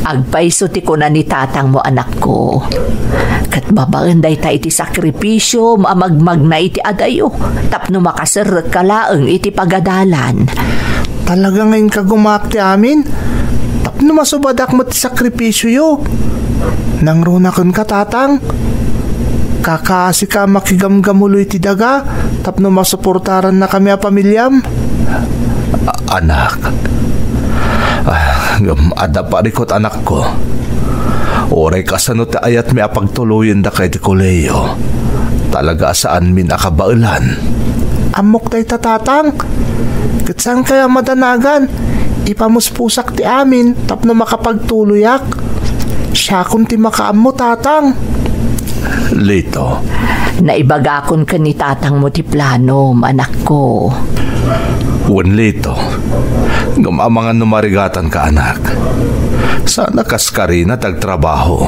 Agpayso ti kuna ni tatangmo, anakko. Ket babaen dayta iti sakripisiom a magmagna iti adayo tapno makaserrekka laeng iti pagadalan. Talaga nga inkagumaak ti amin tapno masubadak met ti sakripisioyo. Nangruna kenka, tatang. Kakaasika a makigamgamulo iti daga tapno masuportarannakami a pamiliam. A-, anak. Ah, ngem adda parikut, anakko. Uray kasano ti ayatmi a pagtuloyendaka iti kolehiyo, talaga a saanmin a kabaelan. Ammok dayta, tatang. Ket saankay a madanagan, ipamuspusak ti amin tapno makapagtuloyak. Siakon ti makaammo, tatang. Lito. Naibagakon ken ni tatangmo ti planom, anakko. Wen, Lito. Ngem amangan no marigatanka, anak. Saan a kas karina ti agtrabaho.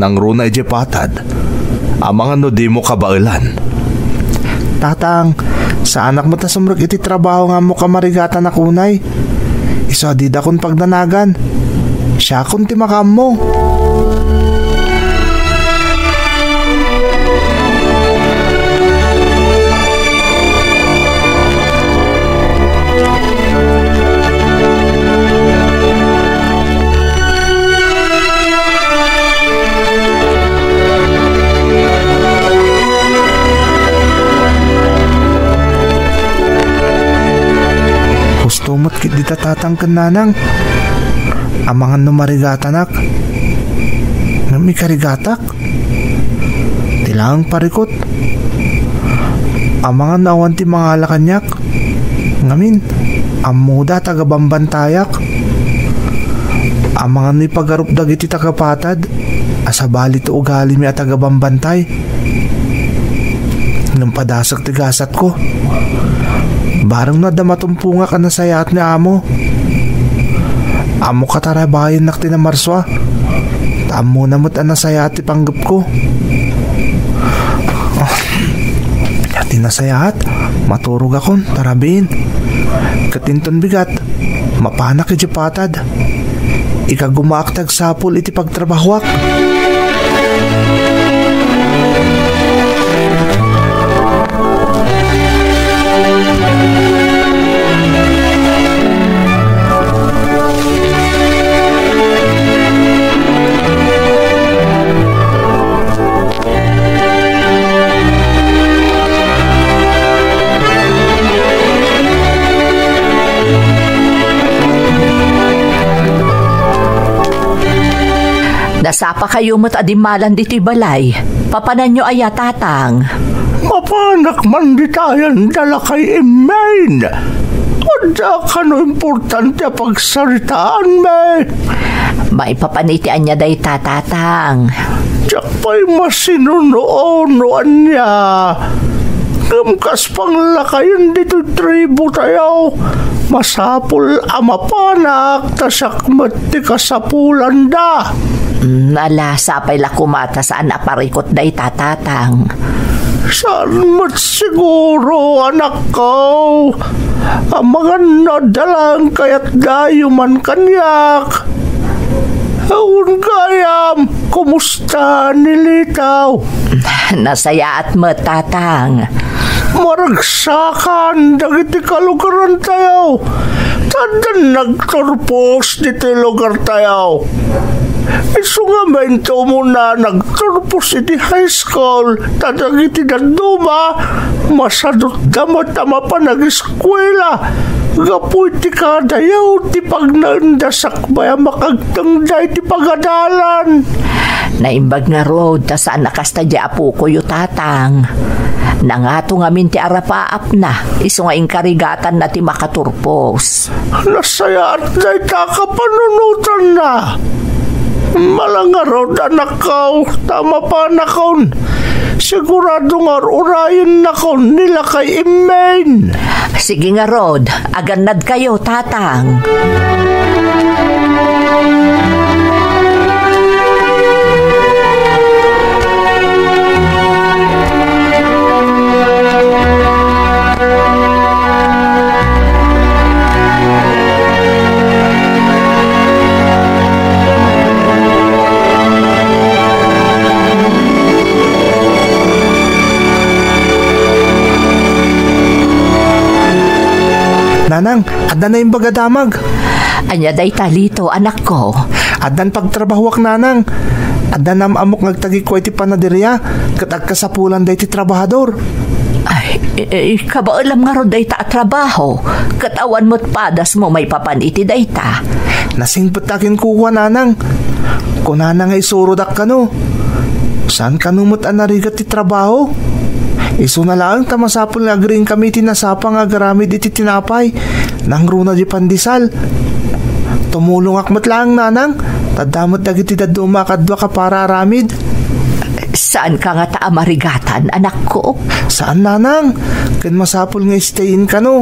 Nangruna idiay patad. Amangan no dimo kabaelan. Tatang, saanak met a sumrek iti trabaho nga ammok a marigatanak unay. Isu a didakon pagdanagan. Siakon ti makaammo. Husto met ket dita tatang ken nanang. Amangan no marigatanak. Ngem ikarigatak. Ti laeng parikut. Amangan no awan ti mangala kaniak. Ngamin, ammoda a tagabambantayak. Amangan no ipagarup dagiti tagapatad a sabali ti ugalimi a tagabambantay. Ngem padasek ti gasatko. Bareng no adda matumpongak a nasayaat ni amo. Ammok a tarabayennak ti namarsua. Ta ammona met a nasayaat ti panggepko. Ah, ti nasayaat, maturogakon, tarabien. Ket inton bigat, mapanak idiay patad. Ikagumaak ti agsapul iti pagtrabahoak. Nasapakayo met a dimmalan ditoy balay. Papananyo aya, tatang? Mapanak man ditayan da lakay immain. Adda kano importante a pagsaritaanmi. Maipapan iti ania dayta, tatang? Diak pay masinuno no ania. Ngem kas panglakayen ditoy tribu tayo, masapul a mapanak ta siak met ti kasapulanda. Mm, ala, sapay la koma ta saan a parikut dayta, tatang. Saan met siguro, anakko. Amangan no adda laeng kayatdayo man kaniak. Awan gayam, kumusta ni Litaw? Nasayaat met, tatang. Maragsakan dagiti kalugarantayo. Ta addan nagturpos ditoy lugartayo. Isu ngamin ti umuna nagturpos iti high school, ta dagiti dadduma, masadutda met a mapan agiskuela. Gapu iti kadayaw ti pagnaenda sakbay a makagtengda iti pagadalan. Naimbag ngarud ta saan a kasta di apokoyo, Tatang. Nangato ngamin ti arapaapna, isu nga inkarigatanna ti makaturpos. Nasayaat dayta a kapanunotanna. Mala ngarud, anakko, ta mapanakon. Sigurado nga ur-urayennakon ni lakay Immain. Sige ngarud, agannadkayo, Tatang. Nanang, adda naimbag a damag. Ania dayta, Lito, anakko? Addan pagtrabahoak, Nanang. Adda nam-ammok nga agtagikua iti panaderia, ket agkasapulan dayta ti trabahador. Ay, eh, eh, kabaelam ngarud dayta a trabaho, ket awan met padasmo maipapan iti dayta. Nasingpet ta kinkukuan, Nanang. Kunana nga isurodak kano. Saan kano met a narigat ti trabaho? Isuna laeng ta masapul nga agriingkami iti nasapa nga agaramid iti tinapay. Nangruna di pandesal. Tumulongak met laeng, Nanang. Ta adda met dagiti dadduma a kaduak a para aramid. Saanka ngata a marigatan, anakko? Saan, Nanang. Ken masapul nga stay-in kano.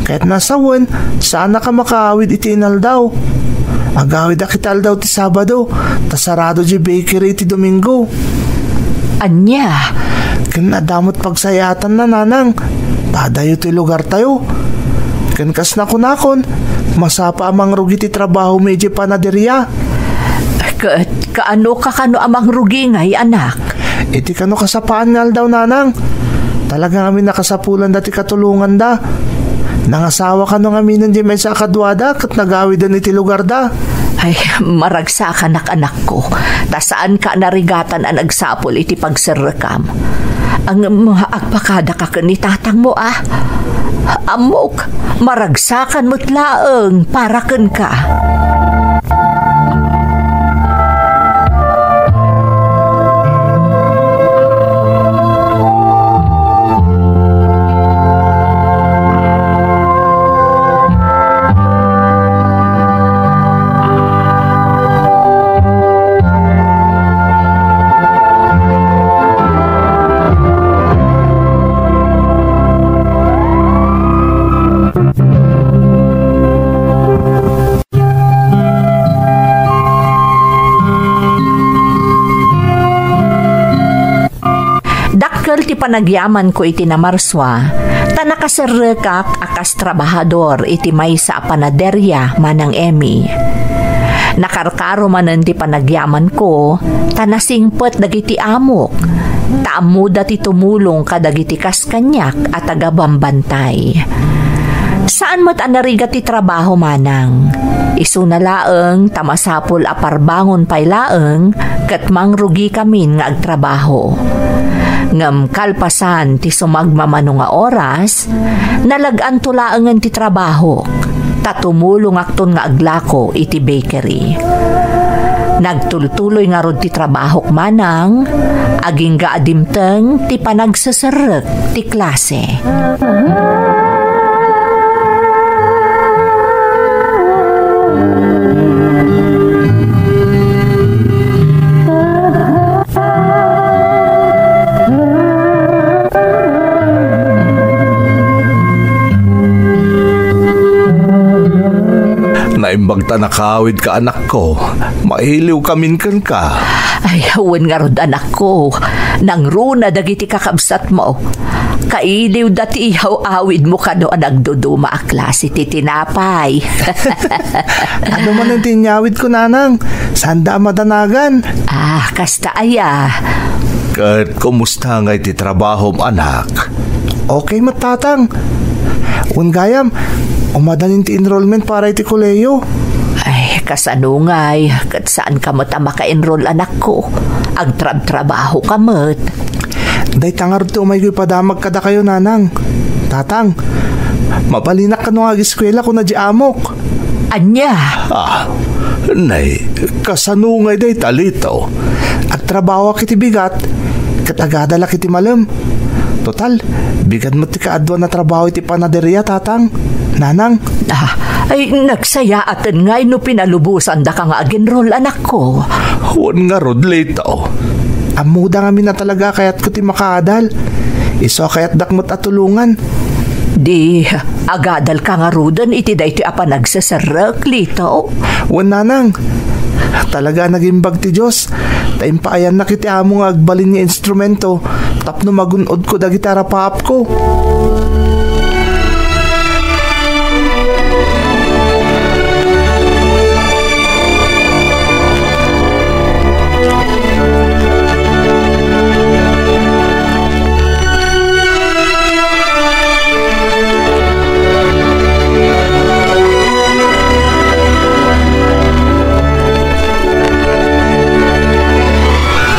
Ket no sawen, saanak a makaawid iti inaldaw. Agawidak iti aldaw ti Sabado, ta sarado di bakery iti Domingo. Ania? Ken adda met pagsayaatanna, Nanang. Padayo ti lugartayo. Ken kas nakunakon, masapa a mangrugi ti trabahomi idiay panaderia. Ket kaano ka kano a mangrugi ngay, anak? Iti kano kasapaan nga aldaw, Nanang. Talaga ngamin a kasapulanda ti katulonganda. Nangasawa kano ngaminen di maysa a kaduada ket nagawiden iti lugarda. Ay, maragsakanak, anakko, ta saanka a narigatan a nagsapul iti pagserrekam. Ngem agpakadaka ken ni tatangmo, a? Ammok, maragsakan met laeng para kenka. Dakkel ti panagyamanko iti namarsua, ta nakaserrekak a kas trabahador iti maysa a panaderia, Manang Emmy. Nakarkaro manen ti panagyamanko, ta nasingpet dagiti amok, ta ammoda ti tumulong kadagiti kas kaniak a tagabambantay. Saan met a narigat ti trabaho, Manang. Isuna laeng ta masapul a parbangon pay laeng ket mangrugikamin nga agtrabaho. Ngem kalpasan ti sumagmamano nga oras, nalag-anto laengen ti trabahok, ta tumulongakton nga aglako iti bakery. Nagtultuloy ngarud ti trabahok, Manang, agingga a dimteng ti panagseserrek ti klase. Naimbag ta nakaawidka, anakko. Mailiwkamin kenka. Ay, wen ngarud, anakko. Nangruna dagiti kakabsatmo. Kailiwda ti iyaw-awidmo kano a nagduduma a klase ti tinapay. Adu manen ti inyawidko, Nanang. Saanda a madanagan. Ah, kasta aya. Ket kumusta ngay ti trabahom, anak? Okay met, Tatang. Wen gayam, umadan ti enrollment para iti kolehiyo. Ay, kasano ngay, ket saanka met a maka-enroll, anakko. Agtrabtrabahoka met. Dayta ngarud ti umayko ipadamag kadakayo, Nanang. Tatang, Mabalinak kano nga ageskuela, kuna di amok. Ania? Ah, nay, kasano ngay dayta, Lito? Agtrabahoak iti bigat, ket agadalak iti malem. Total, bigat met ti kaaduan a trabaho iti panaderia, Tatang, Nanang. Ah, ay, nagsayaaten ngay no pinalubosandaka nga ag-enroll, anakko. Wen ngarud, Lito. Ammoda ngamin a talaga a kayatko ti makaadal. Isu a kayatdak met a tulongan. Di, agadalka ngaruden iti daytoy a panagseserrek, Lito? Wen, Nanang. Talaga a nagimbag ti Dios, ta impaayannak iti amo nga agbalin nga instrumento tapno magun-odko dagiti arapaapko.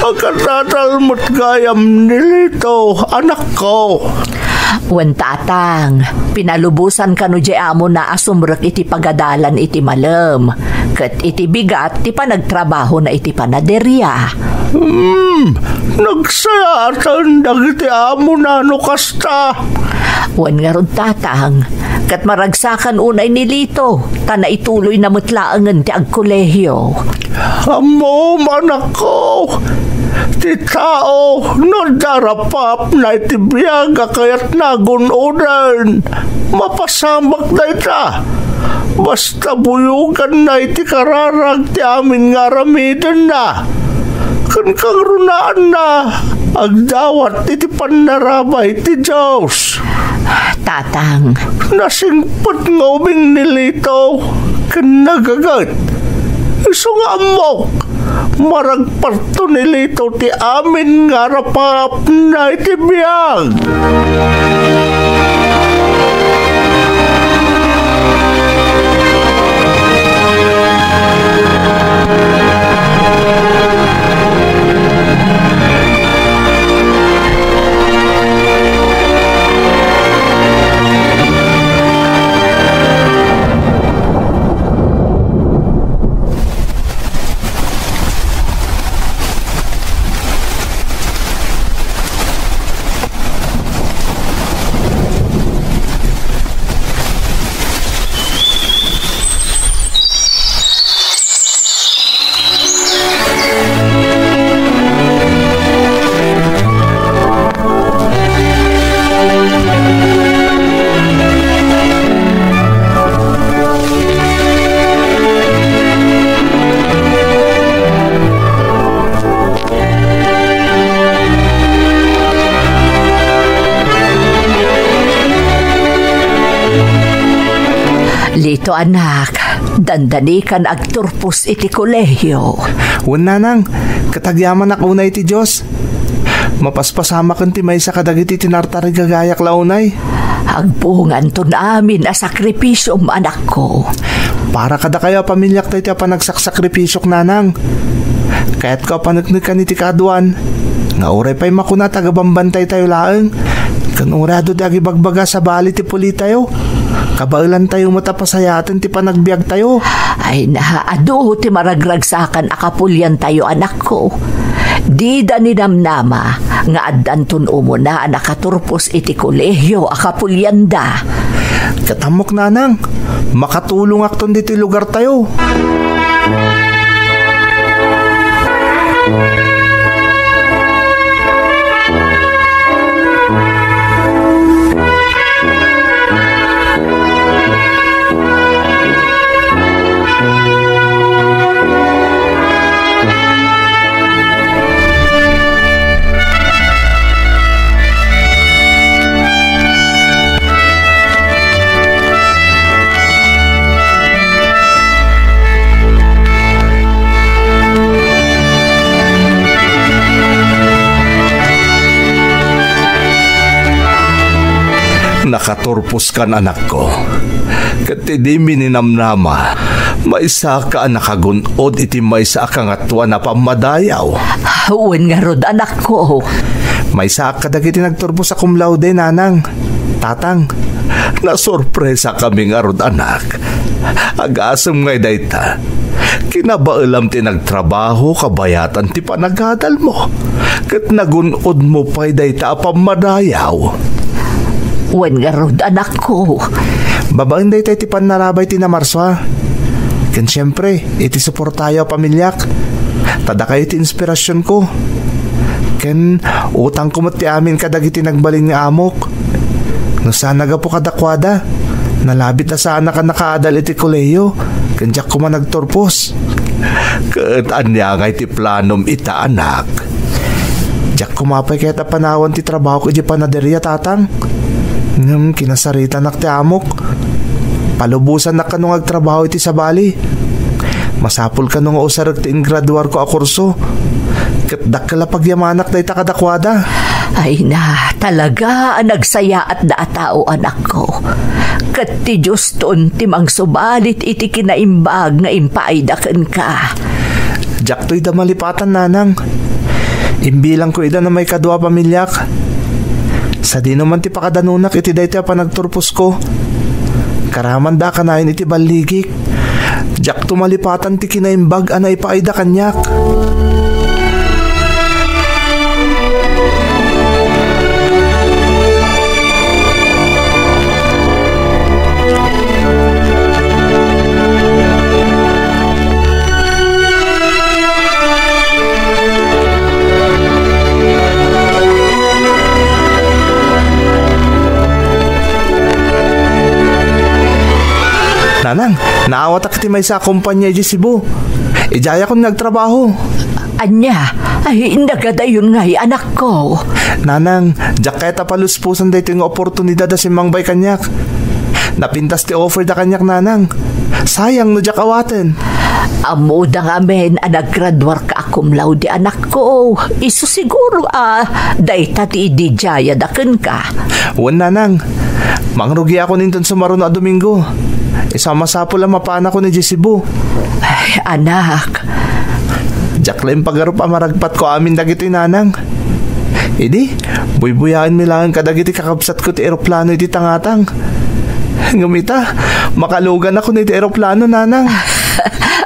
Agkadadal met gayam ni Lito, anakko. Wen, Tatang, pinalubosan kano diay amona a sumrek iti pagadalan iti malem, ket iti bigat ti panagtrabahona iti panaderia. Hmm, nagsayaaten dagiti amona no kasta. Wen ngarud, Tatang, ket maragsakan unay ni Lito, ta naituloyna met laengen ti agkolehio. Ammom, anakko, ti tao no adda arapaapna iti biag a kayatna a gun-oden, mapasamak dayta. Basta buyoganna iti kararag ti amin nga aramidenna, ken kangrunaanna agdawat iti pannarabay ti Dios. Tatang. Nasingpet nga ubing ni Lito ken nagaget. Isu nga ammok, maragparto ni Lito ti amin nga arapaapna iti biag. Lito, anak, dandanikan agturpos iti kolehio. Wen, Nanang, ket agyamanak unay iti Dios. Mapaspasamaken ti maysa kadagiti tinartarigagayak la unay. Agpunganton amin a sakripisiom, anakko. Para kadakayo a pamiliak daytoy a panagsaksakripisio, Nanang. Kayatko a paneknekan iti kaaduan nga uray pay makuna ti agabambantaytayo laeng, ken uray adu ti agibagbaga sabali ti pulitayo, kabaelantayo met a pasayaaten ti panagbiagtayo. Ay, na, adu ti maragragsakan a kapuliantayo, anakko. Dida ninamnama nga addanton umuna a nakaturpos iti kolehio a kapulianda. Ket ammok, Nanang, makatulongakton ditoy lugartayo. Nakaturpos kan, anakko. Ket ti dimi ninamnama, maysaka a nakagun-od iti maysa a kangatoan a pammadayaw. Wen ngarud, anakko. Maysaak kadagiti nagturpos a cum laude, Nanang. Tatang, nasurpresakami ngarud, anak. Agasem ngay dayta. Kinabaelam ti nagtrabaho kabayatan ti panagadalmo. Ket nagun-odmo pay dayta a pammadayaw. Wen ngarud, anakko. Babaen dayta iti pannalabay ti Namarsua. Ken siempre, iti suportayo a pamiliak. Ta dakayo ti inspirasionko. Ken utangko met ti amin kadagiti nagbalin nga amok. No saan a gapu kadakuada, nalabit a saanak a nakaadal iti kolehiyo, ken diak koma nagturpos. Ket ania ngay ti planom ita, anak? Diak koma pay kayat a panawan ti trabahok idiay panaderia, tatang. Ngem kinasaritanak ti amok. Palubosannak kano nga agtrabaho iti sabali. Masapul kano nga usarek ti ingraduarko a kurso. Ket dakkel a pagyamanak dayta kadakuada. Ay na, talaga a nagsayaatda a tao, anakko. Ket ti Dioston ti mangsubalit iti kinaimbag nga impaayda kenka. Diakto ida malipatan, nanang. Imbilangko ida a maikadua a pamiliak. Sadino man ti pakadanunak iti daytoy a panagturposko. Karamanda kanayon iti balligik. Diakto malipatan ti kinaimbag a naipaayda kaniak. Nanang, naawatak ti maysa a kompania idiay Cebu. Idiayakon nga agtrabaho. Ania? Ay, nagadayon ngay, anakko. Nanang, diak kayat a palusposan daytoy nga oportunidad a simmangbay kaniak. Napintas ti offer da kaniak, nanang. Sayang no diak awaten. Ammoda ngamin a naggraduarka a cum laude, anakko. Isu siguro a dayta ti idi idiayada kenka. Wen, nanang. Mangrugiakon inton sumaruno a Domingo. Isu a masapul a mapanakon idiay Cebu. Ay, anak. Diak la impagarup a maragpatko amin dagitoy, nanang. Idi, buybuyaenmi laeng kadagiti kakabsatko ti eroplano iti tangatang. Ngem ita, makaluganakon iti eroplano, nanang.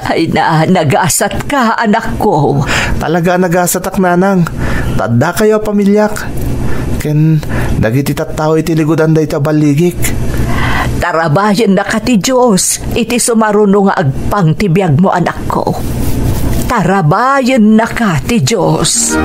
Ay na, nagasatka, anakko. Talaga a nagasatak, nanang. Ta addakayo a pamiliak. Ken dagiti tattao iti ligudan dayta a balligik. Tarabayennaka ti Dios iti sumaruno nga agpang ti biagmo, anakko. Tarabayennaka ti Dios.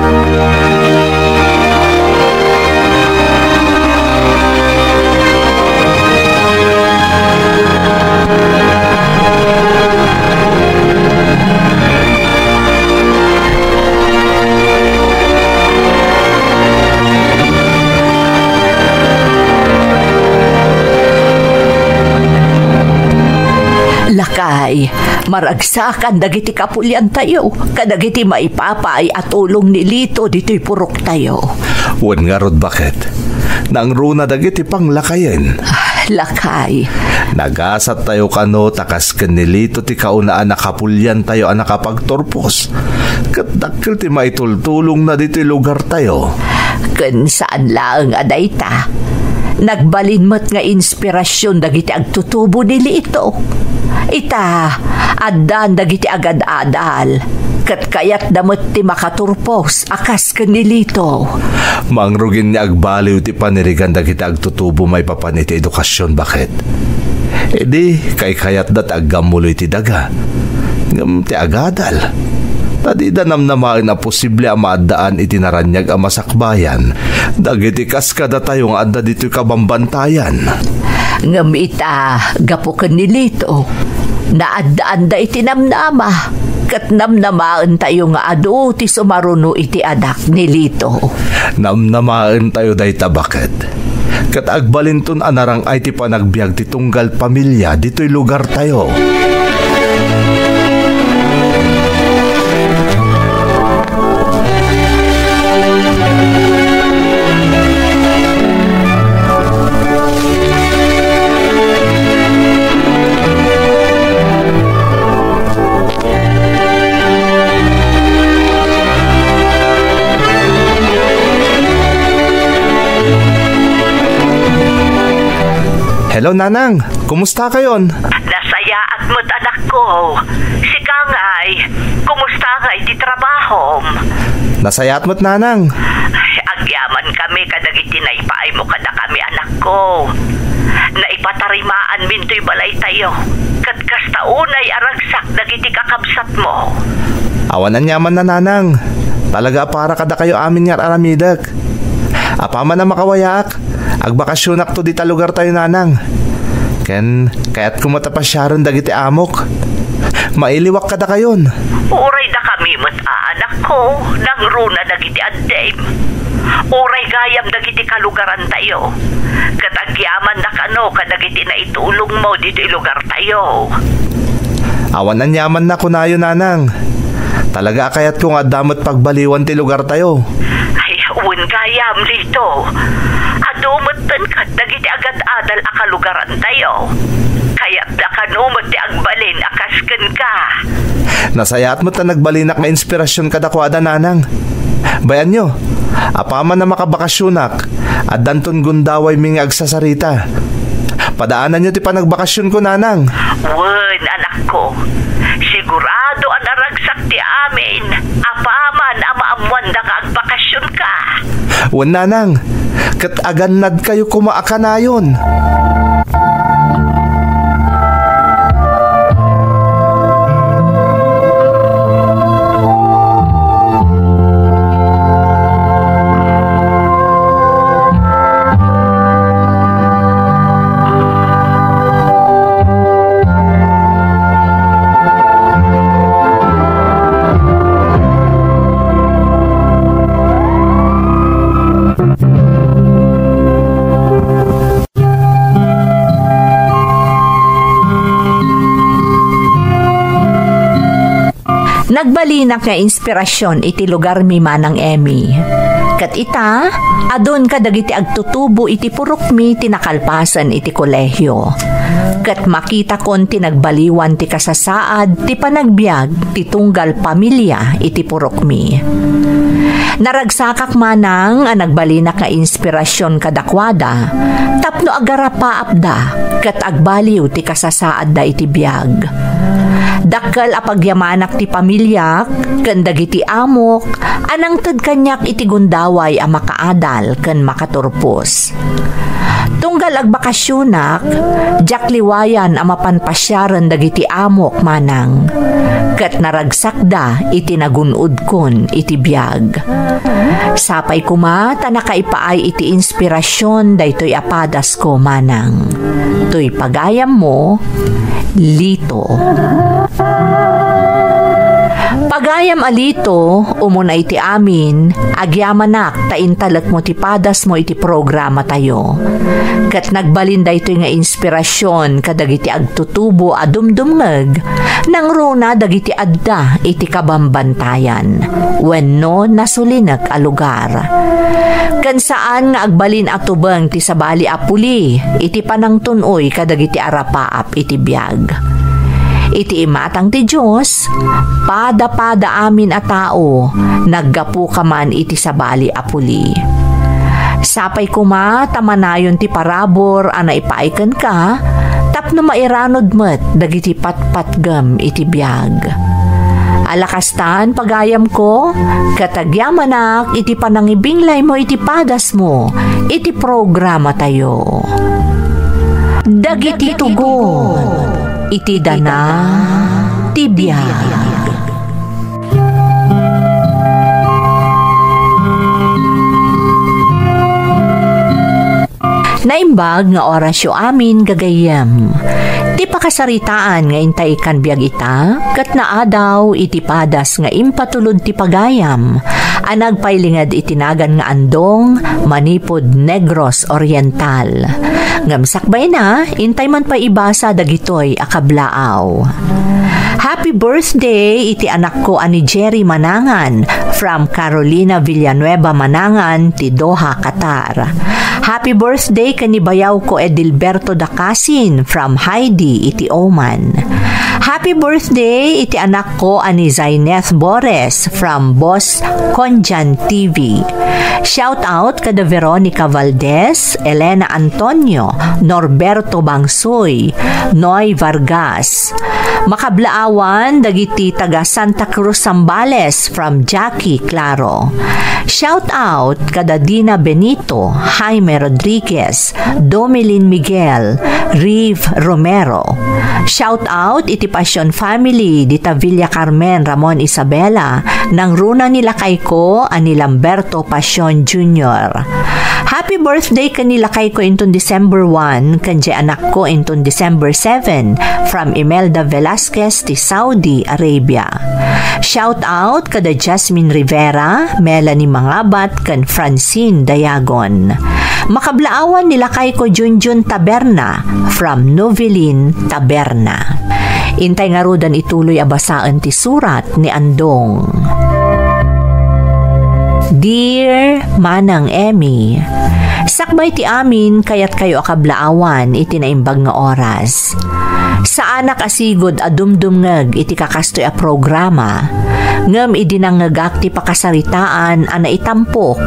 Lakay, maragsakan dagiti kapuliantayo kadagiti maipapaay a tulong ni Lito ditoy puroktayo. Wen ngarud, baket, nangruna dagiti panglakayen. Ah, lakay. Nagasattayo kano ta kas ken ni Lito ti kaunaan a kapuliantayo a nakapagturpos. Ket dakkel ti maitultulongna ditoy lugartayo. Ken saan laeng a dayta, nagbalin met nga inspirasyon dagiti agtutubo ni Lito. Ita, addan dagiti agad-adal, ket kayatda met ti makaturpos a kas ken ni Lito. Mangrugin nga agbaliw ti panirigan dagiti agtutubo maipapan iti edukasion, baket. Idi, kaykayatda ti aggammulo iti daga. Ngem ti agadal, ta dida namnamaen a posible a maaddaan iti naraniag a masakbayan dagiti kas kadatayo nga adda ditoy kabambantayan. Ngem ita, gapu ken ni Lito, naaddaanda iti namnama, ket namnamaentayo nga adu ti sumaruno iti anak ni Lito. Namnamaentayo dayta, baket. Ket agbalinton a narang-ay ti panagbiag ti tunggal pamilia ditoy lugartayo. O, Nanang, kumusta kayon? Nasayaat met, anakko. Sika ngay, kumusta ngay ti trabahom? Nasayaat met, Nanang. Ay, agyaman kami kadagiti naipaaymo kadakami, anakko. Naipatarimaanmintoy balaytayo, ket kasta unay a ragsak dagiti kakabsatmo. Awan aniamanna, Nanang. Talaga a para kadakayo amin nga ar-aramidek. Apaman a makawayaak, agbakasionakto dita lugartayo, Nanang. Ken kayatko met a pasiaren dagiti amok. Mailiwak kadakayon. Uray dakami met, anakko, nangruna dagiti addim. Uray gayam dagiti kalugarantayo. Ket agyamanna kano kadagiti naitulongmo ditoy lugartayo. Awan aniamanna kunayo, Nanang. Talaga a kayatko nga adda met pagbaliwan ti lugartayo. Ay, wen gayam, Lito. Adu metten ket dagiti agad-adal a kalugarantayo. Kayatda kano met ti agbalin a kas kenka. Nasayaat met ta nagbalinak nga inspirasyon kadakuada, Nanang. Bayanyo, apaman a makabakasionak, addanton gundawaymi nga agsasarita. Padaananyo ti panagbakasionko, Nanang. Wen, anakko. Sigurado a naragsak ti amin. Apaman a maammoanda nga agbakasionka. Wen, Nanang. Ket agannadkayo koma a kanayon. Nagbalinak nga inspirasyon iti lugarmi, Manang Emmy. Ket ita, adun kadagiti agtutubo iti purokmi ti nakalpasen iti kolehio. Ket makitakon ti nagbaliwan ti kasasaad ti panagbiag ti tunggal pamilia iti purokmi. Naragsakak, Manang, a nagbalinak nga inspirasyon kadakuada tapno agarapaapda ket agbaliw ti kasasaadda iti biag. Dakkel a pagyamanak ti pamiliak ken dagiti amok a nangted kaniak iti gundaway a makaadal ken makaturpos. Tunggal agbakasionak, diak liwayan a mapan pasiaren dagiti amok, Manang, ket naragsakda iti nagun-odkon iti biag. Sapay koma ta nakaipaay iti inspirasyon daytoy a padasko, Manang. Toy pagayammo, Lito. Pagayam a Lito, umuna iti amin, agyamanak ta intalekmo ti padasmo iti programatayo. Ket nagbalin daytoy nga inspirasyon kadagiti agtutubo a dumdumngeg, nangruna dagiti adda iti kabambantayan wenno nasulinek a lugar. Ken saan nga agbalin a tubeng ti sabali a puli iti panangtun-oy kadagiti arapaap iti biag. Iti imatang ti Dios, pada-pada amin a tao, naggapuka man iti sabali a puli. Sapay koma ta manayon ti parabur a naipaay kenka tapno mairanod met dagiti patpatgem iti biag. Ala kastan, pagayamko, ket agyamanak iti panangibinglaymo iti padasmo iti programatayo. Dagiti tugon iti dana ti biag. Naimbag nga orasyo amin, gagayyem. Ti pakasaritaan nga intay ikkan biag ita, ket naadaw iti padas nga impatulod ti pagayam a nagpailinged iti nagan nga Andong, manipud Negros Oriental. Ngem sakbayna, intay man pay ibasa dagitoy a kablaaw. Happy birthday iti anakko a ni Jerry Manangan, from Carolina Villanueva Manangan ti Doha, Qatar. Happy birthday ken ni bayawko Edilberto Dacasin from Heidi iti Oman. Happy birthday iti anakko a ni Zaineth Bores from Boss Konjan T V. Shout out kada Veronica Valdez, Elena Antonio, Norberto Bangsoy, Noy Vargas. Makablaawan dagiti taga Santa Cruz Zambales from Jackie Claro. Shout out kada Dina Benito, Jaime Rodriguez, Domelin Miguel, Reeve Romero. Shout out iti Passion family, dita Villa Carmen, Ramon Isabela, nangruna ni lakayko a ni Lamberto Passion Junior. Happy birthday ken ni lakayko inton December one, ken jay anakko inton December seven, from Imelda Velasquez ti Saudi Arabia. Shout out kada Jasmine Rivera, Melanie Mangabat, ken Francine Dayagon. Makablaawan ni lakayko Junjun Taberna from Novelin Taberna. Intay ngaruden ituloy a basaen ti surat ni Andong. Dear Manang Emmy, sakbay ti amin, kayatkayo a kablaawan iti naimbag nga oras. Saanak a sigud a dumdumngeg iti kakastoy a programa, ngem idi nangngegak ti pakasaritaan a naitampok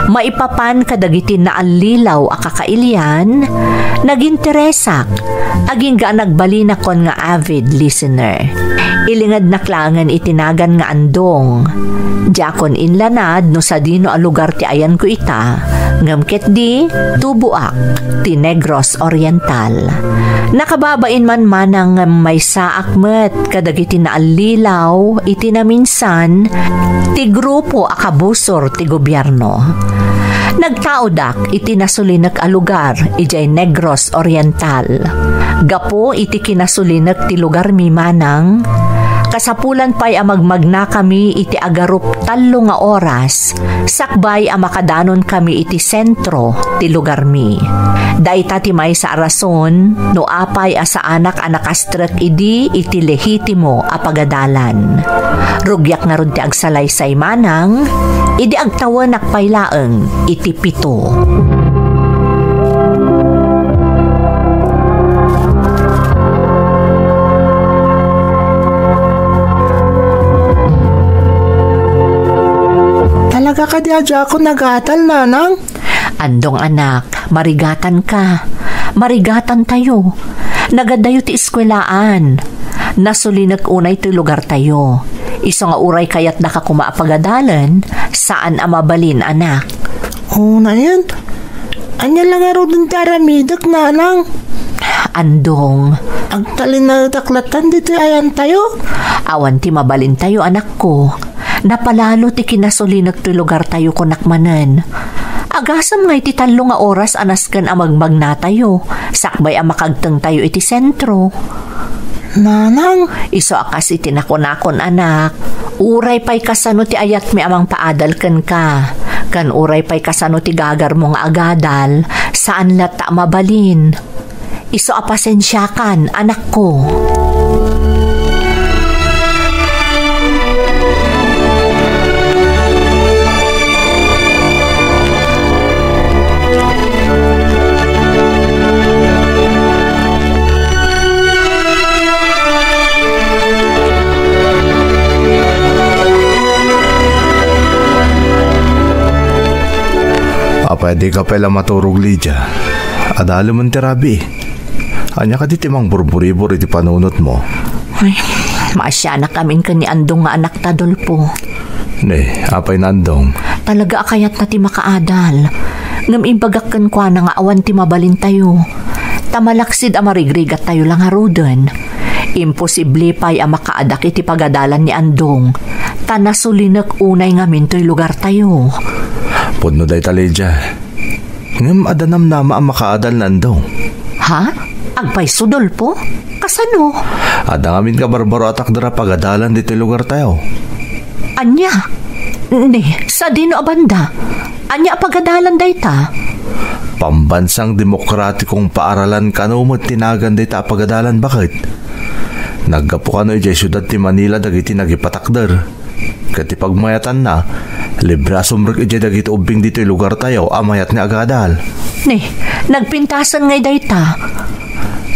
maipapan kadagiti naallilaw a kakailian, naginteresak, agingga a nagbalinakon nga avid listener. Ilingednak laengen iti nagan nga Andong. Diakon inlanad no sadino a lugar ti ayanko ita, ngem ketdi, tuboak ti Negros Oriental. Nakababain man manang ngem maysaak met kadagiti naallilaw iti naminsan ti grupo a kabusor ti gobierno. Nagtaodak iti nasulinek a lugar idiay Negros Oriental. Gapu iti kinasulinek ti lugarmi manang, kasapulan pay a magmagnakami iti agarup tallo nga oras sakbay a makadanonkami iti sentro ti lugarmi. Dayta ti maysa a rason no apay a saanak a nakastrek idi iti lehitimo a pagadalan. Rugiak ngarud ti agsalaysay manang, idi agtawenak pay laeng iti pito. Talaga kadi a diakon agadal, nanang? Andong anak, marigatanka. Marigatantayo. Nagadayo ti eskuelaan. Nasulinek unay ti lugartayo. Isu nga uray kayatdaka koma a pagadalen, saan a mabalin, anak. Unayen? Ania la ngaruden ti aramidek, nanang? Andong. Agtalinaedak latten ditoy ayantayo? Awan ti mabalintayo, anakko. Napalalo ti kinasulinek toy lugartayo, kunak manen. Agasem nga iti tallo nga oras a nasken a magmagnatayo, sakbay a makagtengtayo iti sentro. Nanang? Isu a kas iti nakunakon, anak. Uray pay kasano ti ayatmi a mangpaadal kenka, ken uray pay kasano ti gagarmo nga agadal, saan latta a mabalin. Isu a pasensiakan, anakko. Apay, dika pay la maturog, Lydia? Adalemen ti rabii. Ania kadi ti mangburburibor iti panunotmo? Ay, maasianak amin ken ni Andong nga anakta, Dolfo. Ne, apay ni Andong? Talaga a kayatna ti makaadal. Ngem imbagak kenkuana nga awan ti mabalintayo. Ta malaksid a marigrigattayo la ngaruden. Imposible pay a makaadak iti pagadalan ni Andong. Ta nasulinek unay ngamin toy lugartayo. Pudno dayta, Lydia. Ngem adda namnama a makaadal ni Andong. Ha? Agpayso, Dolfo? Kasano? Adda ngamin nga barbaro a takder a pagadalan ditoy lugartayo. Ania? Ne, sadino a banda? Ania a pagadalan dayta? Pambansang demokratikong paaralan kano met ti nagan dayta a pagadalan, baket. Naggapu kano idiay siudad ti Manila dagiti nagipatakder. Ket ti pagmayatanna, libre a sumrek idiay dagiti ubbing ditoy lugartayo a mayat nga agadal. Ne, nagpintasen ngay dayta?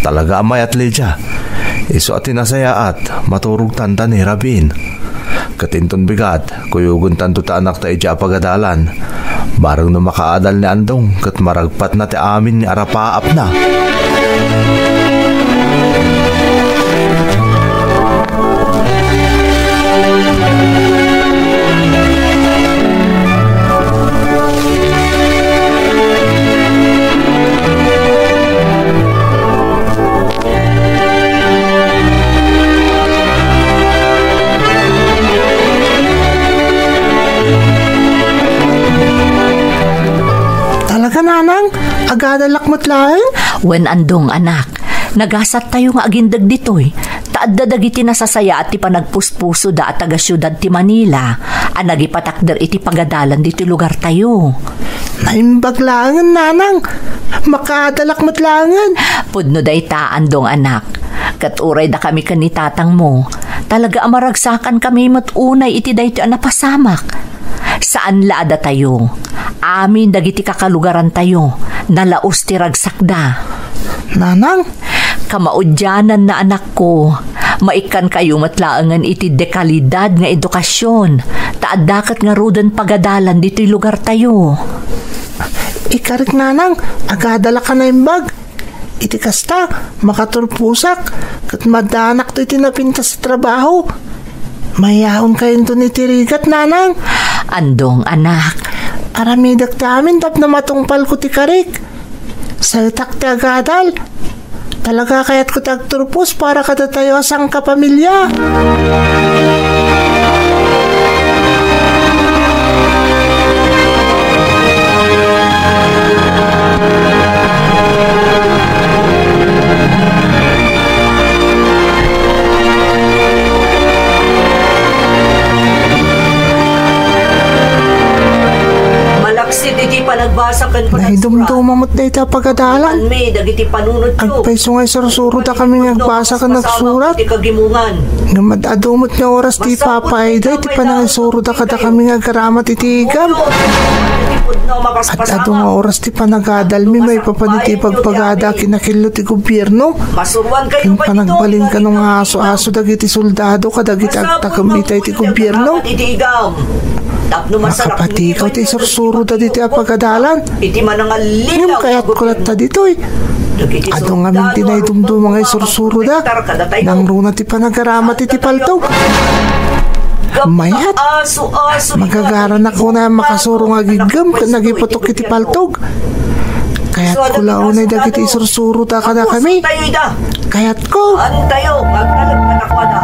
Talaga a mayat, Lydia. Isu a ti nasayaat, maturogtanta ni rabiin. Ket inton bigat, kuyogentanto ta anakta idiay a pagadalan. Bareng no makaadal ni Andong, ket maragpatna ti amin nga arapaapna. Talaga, nanang? Agadalak met laeng? Wen, Andong, anak. Nagasattayo nga agindeg ditoy. Ta adda dagiti nasasayaat ti panagpuspusoda a taga-siudad ti Manila a nagipatakder iti pagadalan ditoy lugartayo. Naimbag laengen, nanang. Makaadalak met laengen. Pudno dayta, Andong, anak. Ket uray dakami ken ni tatangmo, talaga a maragsakankami met unay iti daytoy a napasamak. Saan la a datayo. Amin dagiti kakalugarantayo, nalaus ti ragsakda. Nanang? Kamaudiananna, anakko, maikkankayo met laengen iti dekalidad nga edukasion, ta adda ket ngaruden pagadalan ditoy lugartayo. Ikarik, nanang, agadalak a naimbag. Iti kasta, makaturposak, ket maddanakto iti napintas a trabaho. Mayaonkayo inton iti rigat, nanang. Andong, anak. Aramidek ti amin tapno matungpalko ti karik. Saetak ti agadal. Talaga kayatko ti agturpos para kadatayo a sangkapamilya. Malaksid iti panagbasa ken panagsurat. Naidumduma met dayta a pagadalan. Agpayso nga isursurodakami nga agbasa ken agsurat. Ngem ad-adu met nga oras ti ipapaayda iti panangisuroda kadakami nga agaramat iti igam. Ad-adu nga oras ti panagadalmi maipapan iti ibagbagada a kinakillo ti gobierno ken panagbalin kano nga aso-aso dagiti soldado kadagiti agtakem ita iti gobierno. Makapatikaw ti isursuroda ditoy a pagadalan. Ngem kayatko latta ditoy. Adu ngamin ti naidumduma nga isursuroda. Nangruna ti panagaramat iti paltog. Mayat. Magagaranak unay a makasuro nga agiggem ken agiputok iti paltog. Kayatko la unay dagiti isursuroda kadakami. Kayatko. Antayo, agtalek kadakuada.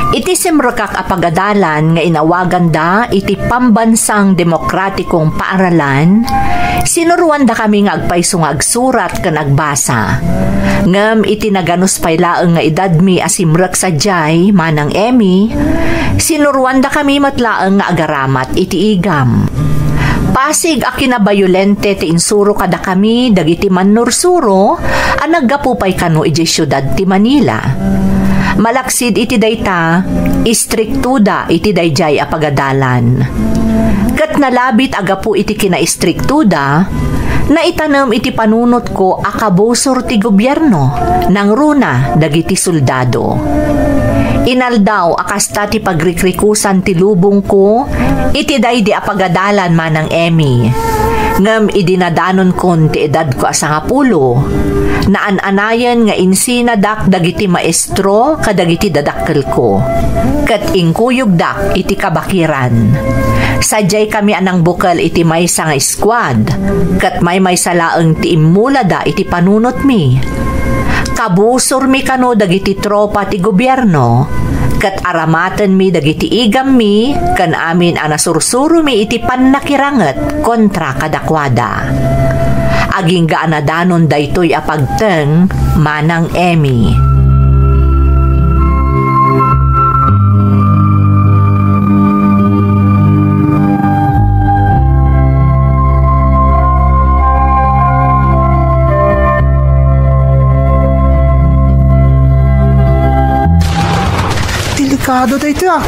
Iti simrekak a pagadalan nga inawaganda iti Pambansang Demokratikong Paaralan, sinuroandakami nga agpayso nga agsurat ken agbasa. Ngem iti naganus pay laeng nga edadmi a simrek sadiay, Manang Emmy, sinuroandakami met laeng nga agaramat iti igam. Pasig a kinabayolente ti insuro kadakami dagiti mannursuro a naggapu pay kano idiay siudad ti Manila. Malaksid iti dayta, istriktoda iti daydiay a pagadalan. Ket nalabit a gapu iti kinaistriktoda, naitanem iti panunotko a kabusor ti gobierno, nangruna dagiti soldado. Inaldaw a kasta ti pagrikrikusan ti lubongko iti daydi a pagadalan, Manang Emmy. Ngem idi nadanonkon ti edadko a sangapulo, naan-anayen nga insinadak dagiti maestro kadagiti dadakkelko, ket inkuyogdak iti kabakiran. Sadiaykami a nangbukel iti maysa nga squad, ket maymaysa laeng ti immulada iti panunotmi. Kabusormi kano dagiti tropa ti gobierno, ket aramatenmi dagiti igammi ken amin a nasursuromi iti pannakiranget kontra kadakuada. Agingga a nadanon daytoy a pagteng, Manang Emmy. Delikado daytoy, a.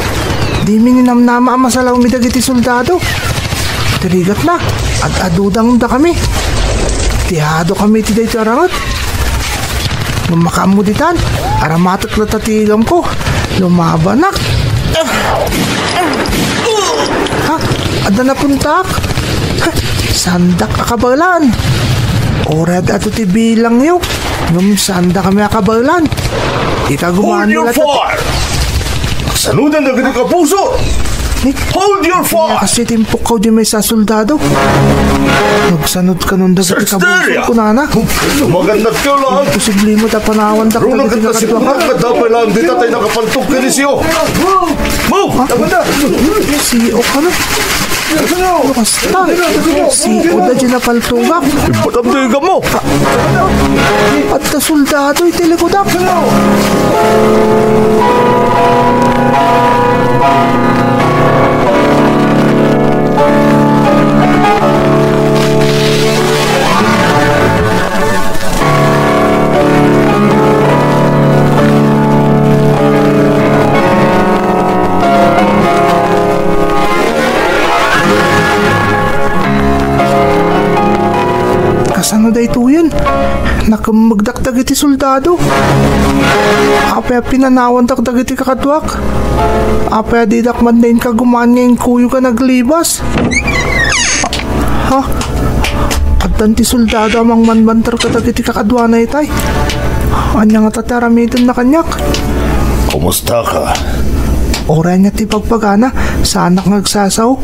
Dimi ninamnama a masalawmi dagiti soldado. Ti rigatna, ad-adudangdakami. Ti adukami iti daytoy a ranget. Ngem makaammo ditan, aramatek latta ti igamko. Lumabanak. Ha? Adda napuntak? Ha? Saandak a kabaelan. Uray adda ti bilangyo, ngem saandakami a kabaelan. Ita, gumaanyo latta. Hold your fire! Sanudan dagiti kapuso! Ni- Hold your fire! Kasi timpok ka di maysa a soldado. Nagsanud kanon dagiti kapuso, kunana. Search the area! Magannat kayo laeng! Imposible met a panawandak dagiti nakaduaka. Runa ket nasipunan ket apay laeng dita tay nakapaltog ken ni C O. Move! Ha? C O kano? Ano kasta? C O da di napaltogak. Ibatam ti igammo. Adda soldado iti likudak. Kasano daytoyen? Nakemmegdak dagiti soldado. Apay a pinanawandak dagiti kakaduak? Apay a didak man laeng kagumaan nga inkuyog a naglibas? Ha? Addan ti soldado a mangmanbanter kadagiti kakaduana itay. Ania ngata ti aramidenna kaniak? Kumustaka? Uray ania ti bagbagana, saanak nga agsasao.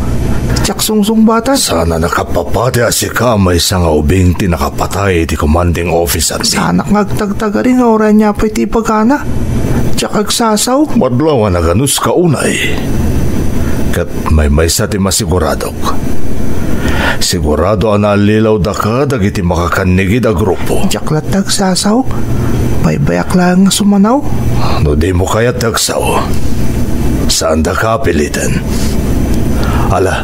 Diak sungsungbatan. Saan a nakapapati a sika a maysa nga ubing ti nakapatay iti commanding officer-mi. Saanak nga agtagtagari nga uray ania pay ti ibagana. Diak agsasao. Madlaw a naganuska unay. Ket maymaysa ti masiguradok. Sigurado a naallilaw daka dagiti makakannigid a grupo. Diak latta agsasao. Baybayak laeng nga sumanaw. No dimo kayat ti agsao, saan daka a piliten. Ala,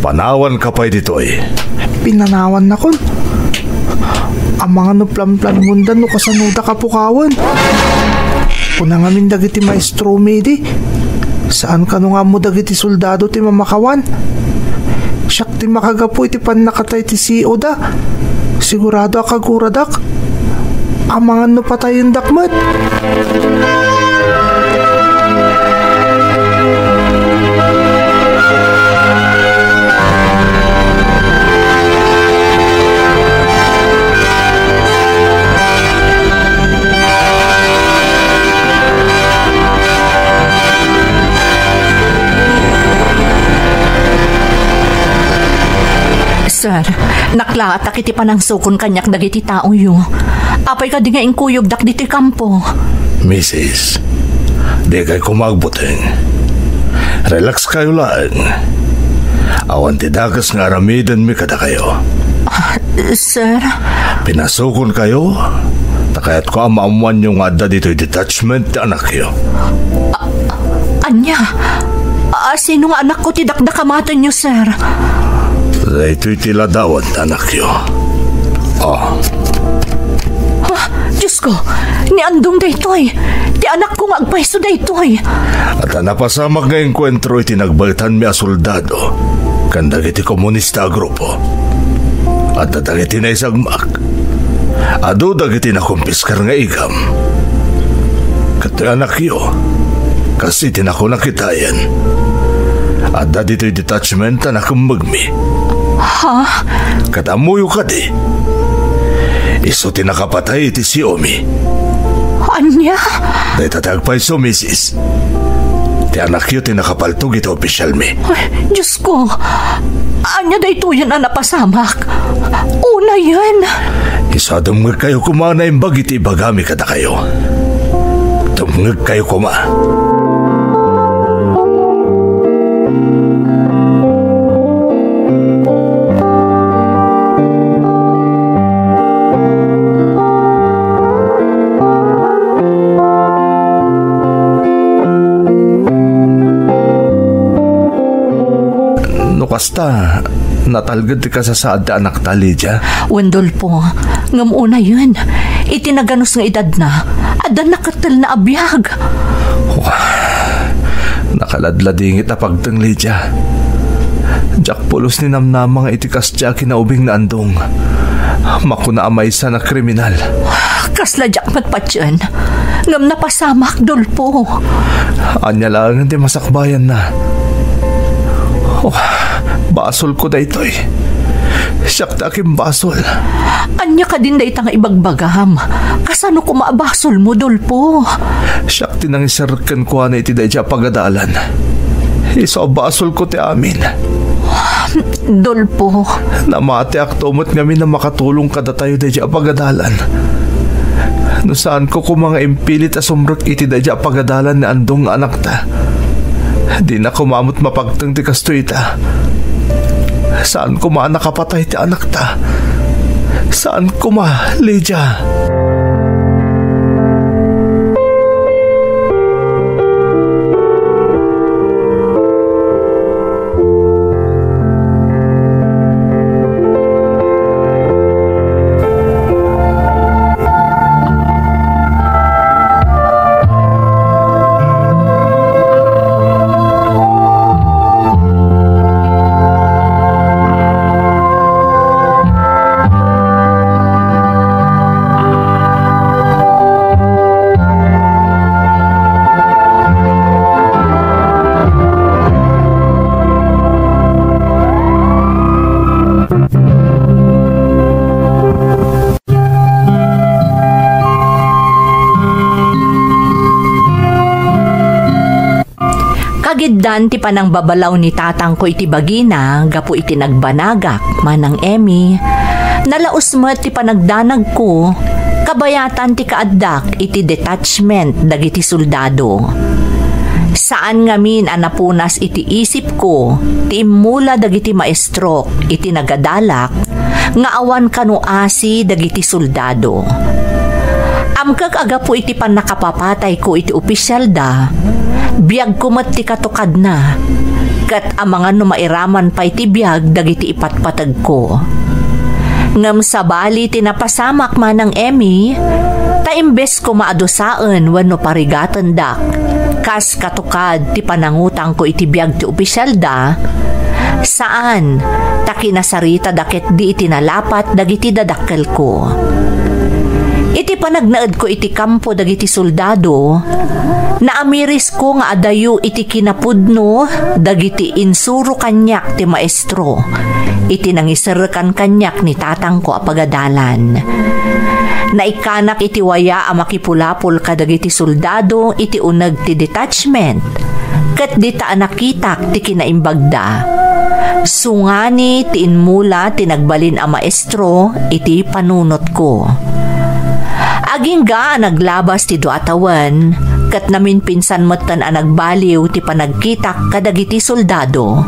panawanka pay ditoy. Pinanawannakon. Amangan no planplanmonda no kasanodak a pukawen. Kuna ngamin dagiti maestromi idi, saan kano nga ammo dagiti soldado ti mamakawan. Siak ti makagapu iti pannakatay ti C O da. Sigurado a kaguradak. Amangan no patayendak met. Sir, naklaatak iti panangsukon kaniak dagiti taoyo. Apay kadi nga inkuyogdak ditoy kampo? Misis, dikay koma agbuteng. Relax kayo laeng. Awan ti dakes nga aramidenmi kadakayo. Ah, sir? Pinasukon kayo, ta kayatko a maammoanyo nga adda ditoy detachment ti anakyo. A-, ania? A, sino nga anakko ti dakdakamatenyo, sir? Daytoy ti ladawan ti anakyo. Ah. Ah, Diyos ko, ni Andong daytoy. Ti anakko nga agpayso daytoy. Adda napasamak nga engkuentro iti nagbaetanmi a soldado ken dagiti komunista a grupo. Adda dagiti naisagmak. Adu dagiti nakumpiskar nga igam. Ket ti anakyo, kas iti nakuna kitaen, adda ditoy detachment a nakemmegmi. Ha? Ket ammoyo kadi, isu ti nakapatay iti C O mi. Ania? Dayta ti agpayso, misis. Ti anakyo ti nakapaltog iti opisyalmi. Ay, Diyos ko! Ania daytoyen a napasamak? Unayen! Isu a dumngegkayo koma a naimbag iti ibagami kadakayo. Dumngegkayo koma. Ta, natalged ti kasasaad ti anakta, Lydia. Wen, Dolfo, ngem unayen, iti naganus nga edadna, adda nakettelna a biag. Wah, nakaladladingit a pagteng, Lydia. Diak pulos ni namnama nga iti kasdi a kinaubing ni Andong, makuna a maysa a kriminal. Kasla diak met patien, ngem napasamak, Dolfo. Ania laengen ti masakbayanna? Oh, basolko daytoy. Siak ti akimbasol. Ania kadin dayta nga ibagbagam? Kasano koma a basolmo, Dolfo? Siak ti nangiserrek kenkuana iti daydi a pagadalan. Isu a basolko ti amin. Dolfo. Namatiakto met ngamin a makatulong kadatayo daydi a pagadalan. No saanko koma nga impilit a sumrek iti daydi a pagadalan ni Andong nga anakta, dina koma met mapagteng ti kastoy ita. Saan koma a nakapatay ti anakta. Saan koma, Lydia. Kagiddan ti panangbabalaw ni tatangko iti bagina gapu iti nagbanagak, Manang Emmy, nalaus met ti panagdanagko, kabayatan ti kaaddak iti detachment dagiti soldado. Saan ngamin a napunas iti isipko ti immula dagiti maestrok iti nagadalak nga awan kano asi dagiti soldado. Amkek a gapu iti pannakapapatayko iti opisyalda, biagko met ti katukadna, ket amangan no mairaman pay ti biag dagiti ipatpategko. Ngem sabali ti napasamak, Manang Emmy, ta imbes koma a dusaen wenno parigatendak, kas katukad ti panangutangko iti biag ti opisyalda, saan, ta kinasaritada ketdi iti nalapat dagiti dadakkelko. Iti panagnaedko iti kampo dagiti soldado, naamirisko nga adayo iti kinapudno dagiti insuro kaniak ti maestro iti nangiserrekan kaniak ni tatangko a pagadalan. Naikkanak iti waya a makipulapol kadagiti soldado iti uneg ti detachment, ket dita a nakitak ti kinaimbagda. Sungani ti inmula ti nagbalin a maestro iti panunotko. Agingga a naglabas ti dua a tawen, ket naminpinsan metten a nagbaliw ti panagkitak kadagiti soldado.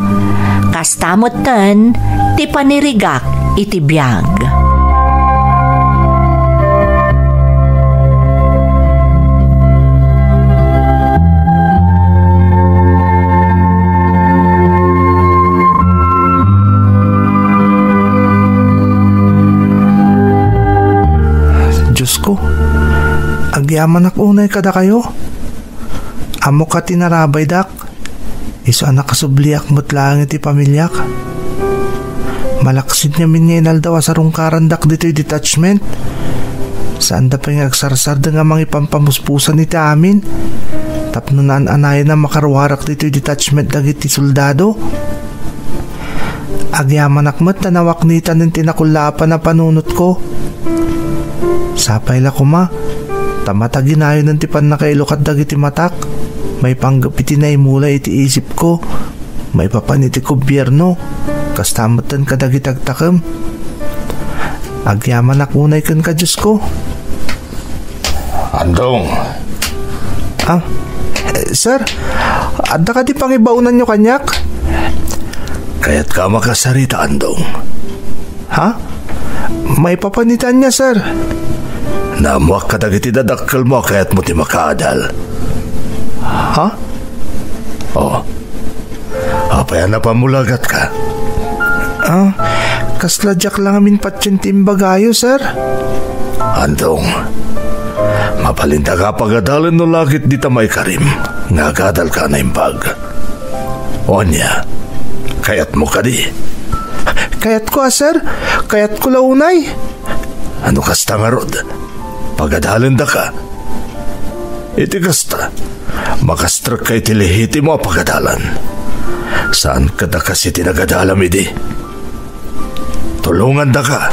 Kasta metten ti panirigak iti biag. Diosko, agyamanak unay kadakayo. Ammok a ti narabaydak, isu a nakasubliak met laeng iti pamiliak. Malaksid ngamin nga inaldaw a sarungkarandak ditoy detachment. Saanda pay nga agsarsardeng a mangipampamuspusan iti amin tapno naan-anayen a makaruarak ditoy detachment dagiti soldado. Agyamanak met ta nawaknitanen ti nakullaapan a panunotko. Sapay la koma, ta mataginayonen ti pannakailukat dagiti matak, maipanggep iti naimula iti isipko, maipapan iti gobierno, kasta metten kadagiti agtakem. Agyamanak unay kenka, Diosko. Andong. Ah, eh, sir, adda kadi pangibaonanyo kaniak? Kayatka a makasarita, Andong? Ha? Maipapan iti ania, sir? Naammoak kadagiti dadakkelmo a kayatmo ti makaadal. Ha? Oh. Apay a napammulagatka? Ah, kasla diak la ngamin patien ti imbagayo, sir. Andong, mabalin ta nga pagadalan no lakit dita maikarim nga agadalka a naimbag. O ania, kayatmo kadi? Kayatko a, sir. Kayatko la unay. Ano kasta ngarud? Pagadalendaka. Iti kasta, makastrekka iti lehitimo a pagadalan. Saan kada kas iti nagadalam idi. Tulongandaka.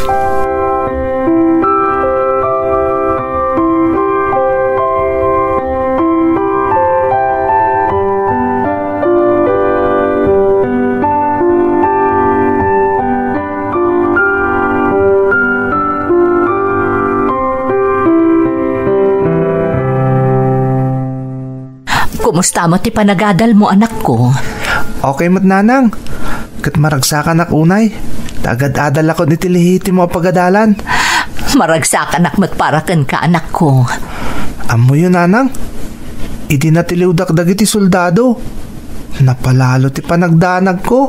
Kumusta met ti panagadalmo, anakko? Okay met, nanang. Ket maragsakanak unay. Ta agad-adalakon iti lehitimo a pagadalan. Maragsakanak met para kenka, anakko. Ammoyo, nanang, idi natiliwdak dagiti soldado, napalalo ti panagdanagko.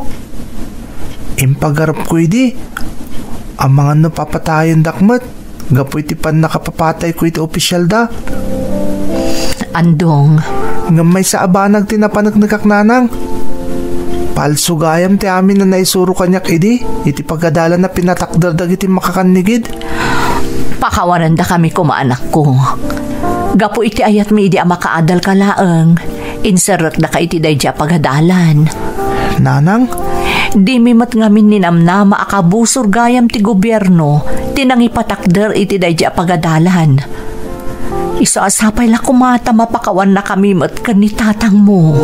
Impagarupko idi, amangan no papatayendak met gapu iti pannakapapatayko iti opisialda. Andong. Ngem maysa a banag ti napaneknekak, nanang. Palso gayam ti amin a naisuro kaniak idi, iti pagadalan a pinatakder dagiti makakannigid. Pakawanandakami koma, anakko. Gapu iti ayatmi idi a makaadalka laeng, inserrekdaka iti daydi a pagadalan. Nanang? Dimi met ngamin ninamnama a kabusor gayam ti gobierno ti nangipatakder iti daydi a pagadalan. Isu a sapay la koma ta mapakawannakami met ken ni tatangmo.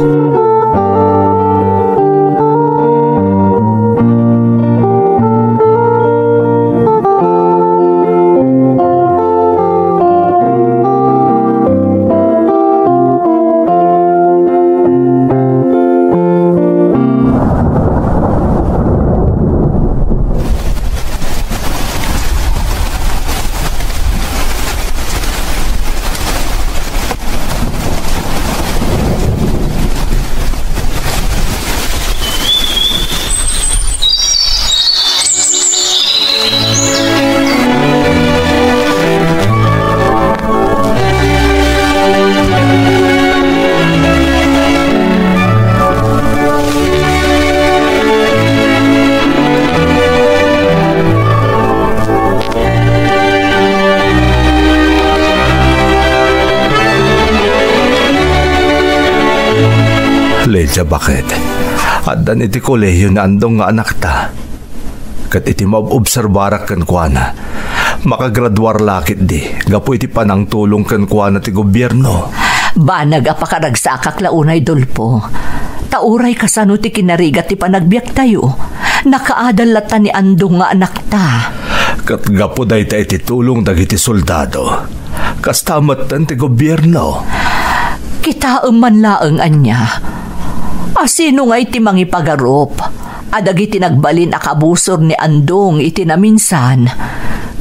Lydia, baket? Addan iti kolehio ni Andong nga anakta. Ket iti maobserbarak kenkuana, makagraduar la ketdi gapu iti panangtulong kenkuana ti gobierno. Banag a pakaragsakak la unay, Dolfo. Ta uray kasano ti kinarigat ti panagbiagtayo, nakaadal latta ni Andong nga anakta. Ket gapu dayta iti tulong dagiti soldado, kasta metten ti gobierno. Kitaem man laeng ania. A sino ngay ti mangipagarup a dagiti nagbalin a kabusor ni Andong iti naminsan,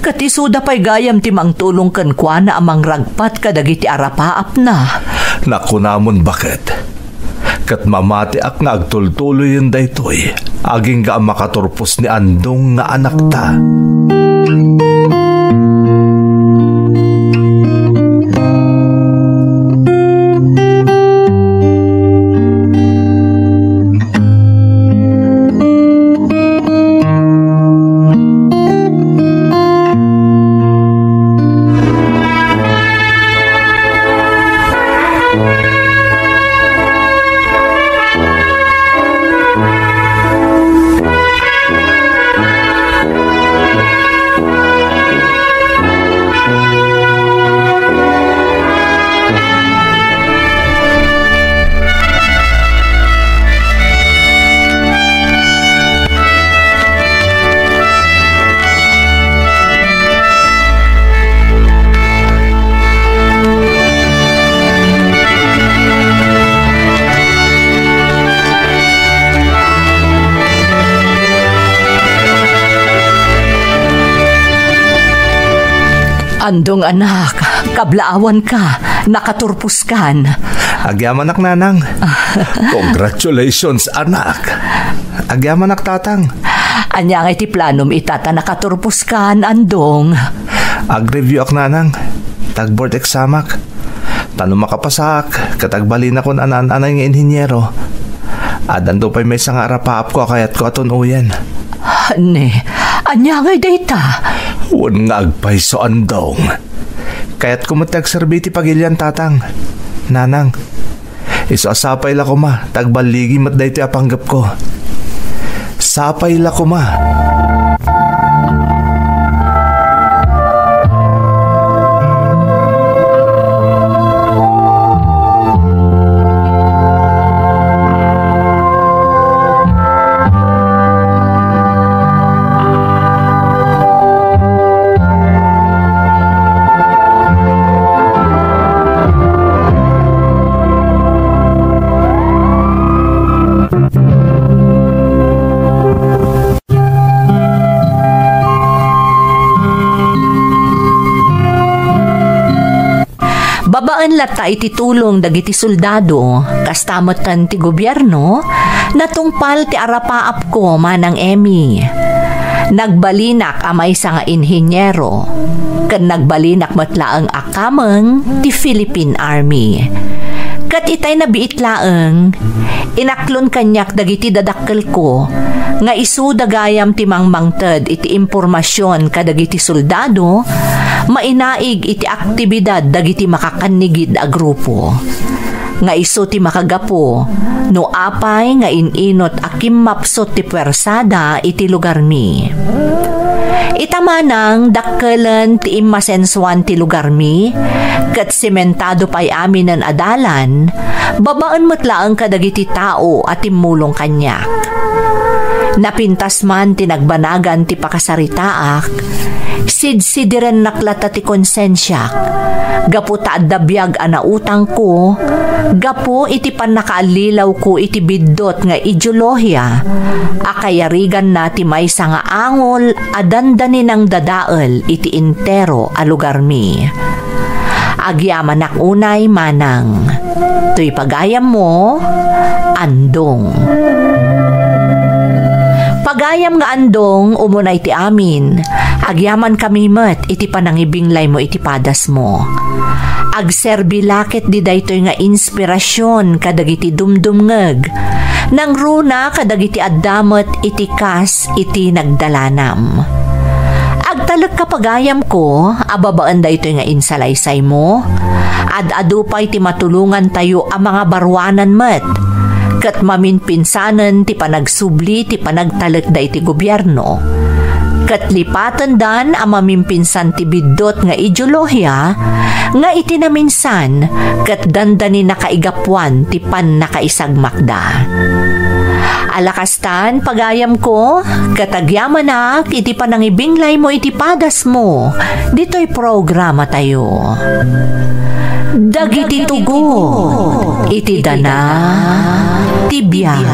ket isuda pay gayam ti mangtulong kenkuana a mangragpat kadagiti arapaapna? Nakunamon, baket? Ket mamatiak nga agtultuloyen daytoy agingga a makaturpos ni Andong nga anakta. Andong, anak, kablaawanka, nakaturposkan. Agyamanak, nanang. Congratulations, anak. Agyamanak, tatang. Ania ngay ti planom ita ta nakaturposkan, Andong? Ag-review ak, nanang. Tag-board exam ak. Ta no makapasak, ket agbalinakon a naan-anay nga inhinyero. Addan pay maysa nga arapaapko a kayatko a tun-oyen. Ne, ania ngay dayta? Wen nga agpayso, Andong. Kayatko met ti agserbi ti pagilian, tatang. Nanang, isu a sapay la koma, ta agballigi met daytoy a panggepko. Sapay la koma. Babaen latta iti tulong dagiti soldado, kasta metten ti gobierno, natungpal ti arapaapko, Manang Emmy. Nagbalinak a maysa nga inhinyero, ken nagbalinak met laeng a kameng ti Philippine Army. Ket itay nabiit laeng, inaklon kaniak dagiti dadakkelko nga isuda gayam ti mangmangted iti impormasion kadagiti soldado, mainaig iti aktibidad dagiti makakannigid a grupo. Nga isu ti makagapu no apay nga in-inut a kimmapsut ti puersada iti lugarmi. Ita manang, dakkelen ti immasensoan ti lugarmi, ket sementado pay aminen a dalan, babaen met laeng kadagiti tao a timmulong kaniak. Napintas man ti nagbanagan ti pakasaritaak, sidsidirennak latta ti konsensiak, gapu ta adda biag a nautangko, gapu iti pannakaallilawko iti biddut nga ideolohia a kayariganna ti maysa nga angol a dandaninang dadael iti intero a lugarmi. Agyamanak unay, Manang. Toy pagayammo, Andong. Pagayam nga Andong, umuna iti amin, agyamankami met iti panangibinglaymo iti padasmo. Agserbi la ketdi daytoy nga inspirasion kadagiti dumdumngeg, nangruna kadagiti adda met iti kas iti nagdalanam. Agtalekka, pagayamko, a babaen daytoy nga insalaysaymo, ad-adu pay ti matulongantayo a mangabaruanan met, ket maminpinsanen ti panagsubli ti panagtalekda iti gobierno. Ket lipatendan a mamimpinsan ti biddut nga ideolohia nga iti naminsan ket dandanina kaigapuan ti pannakaisagmakda. Ala kastan, pagayamko, ket agyamanak iti panangibinglaymo iti padasmo ditoy programatayo. Dagiti tugot iti dana ti biag.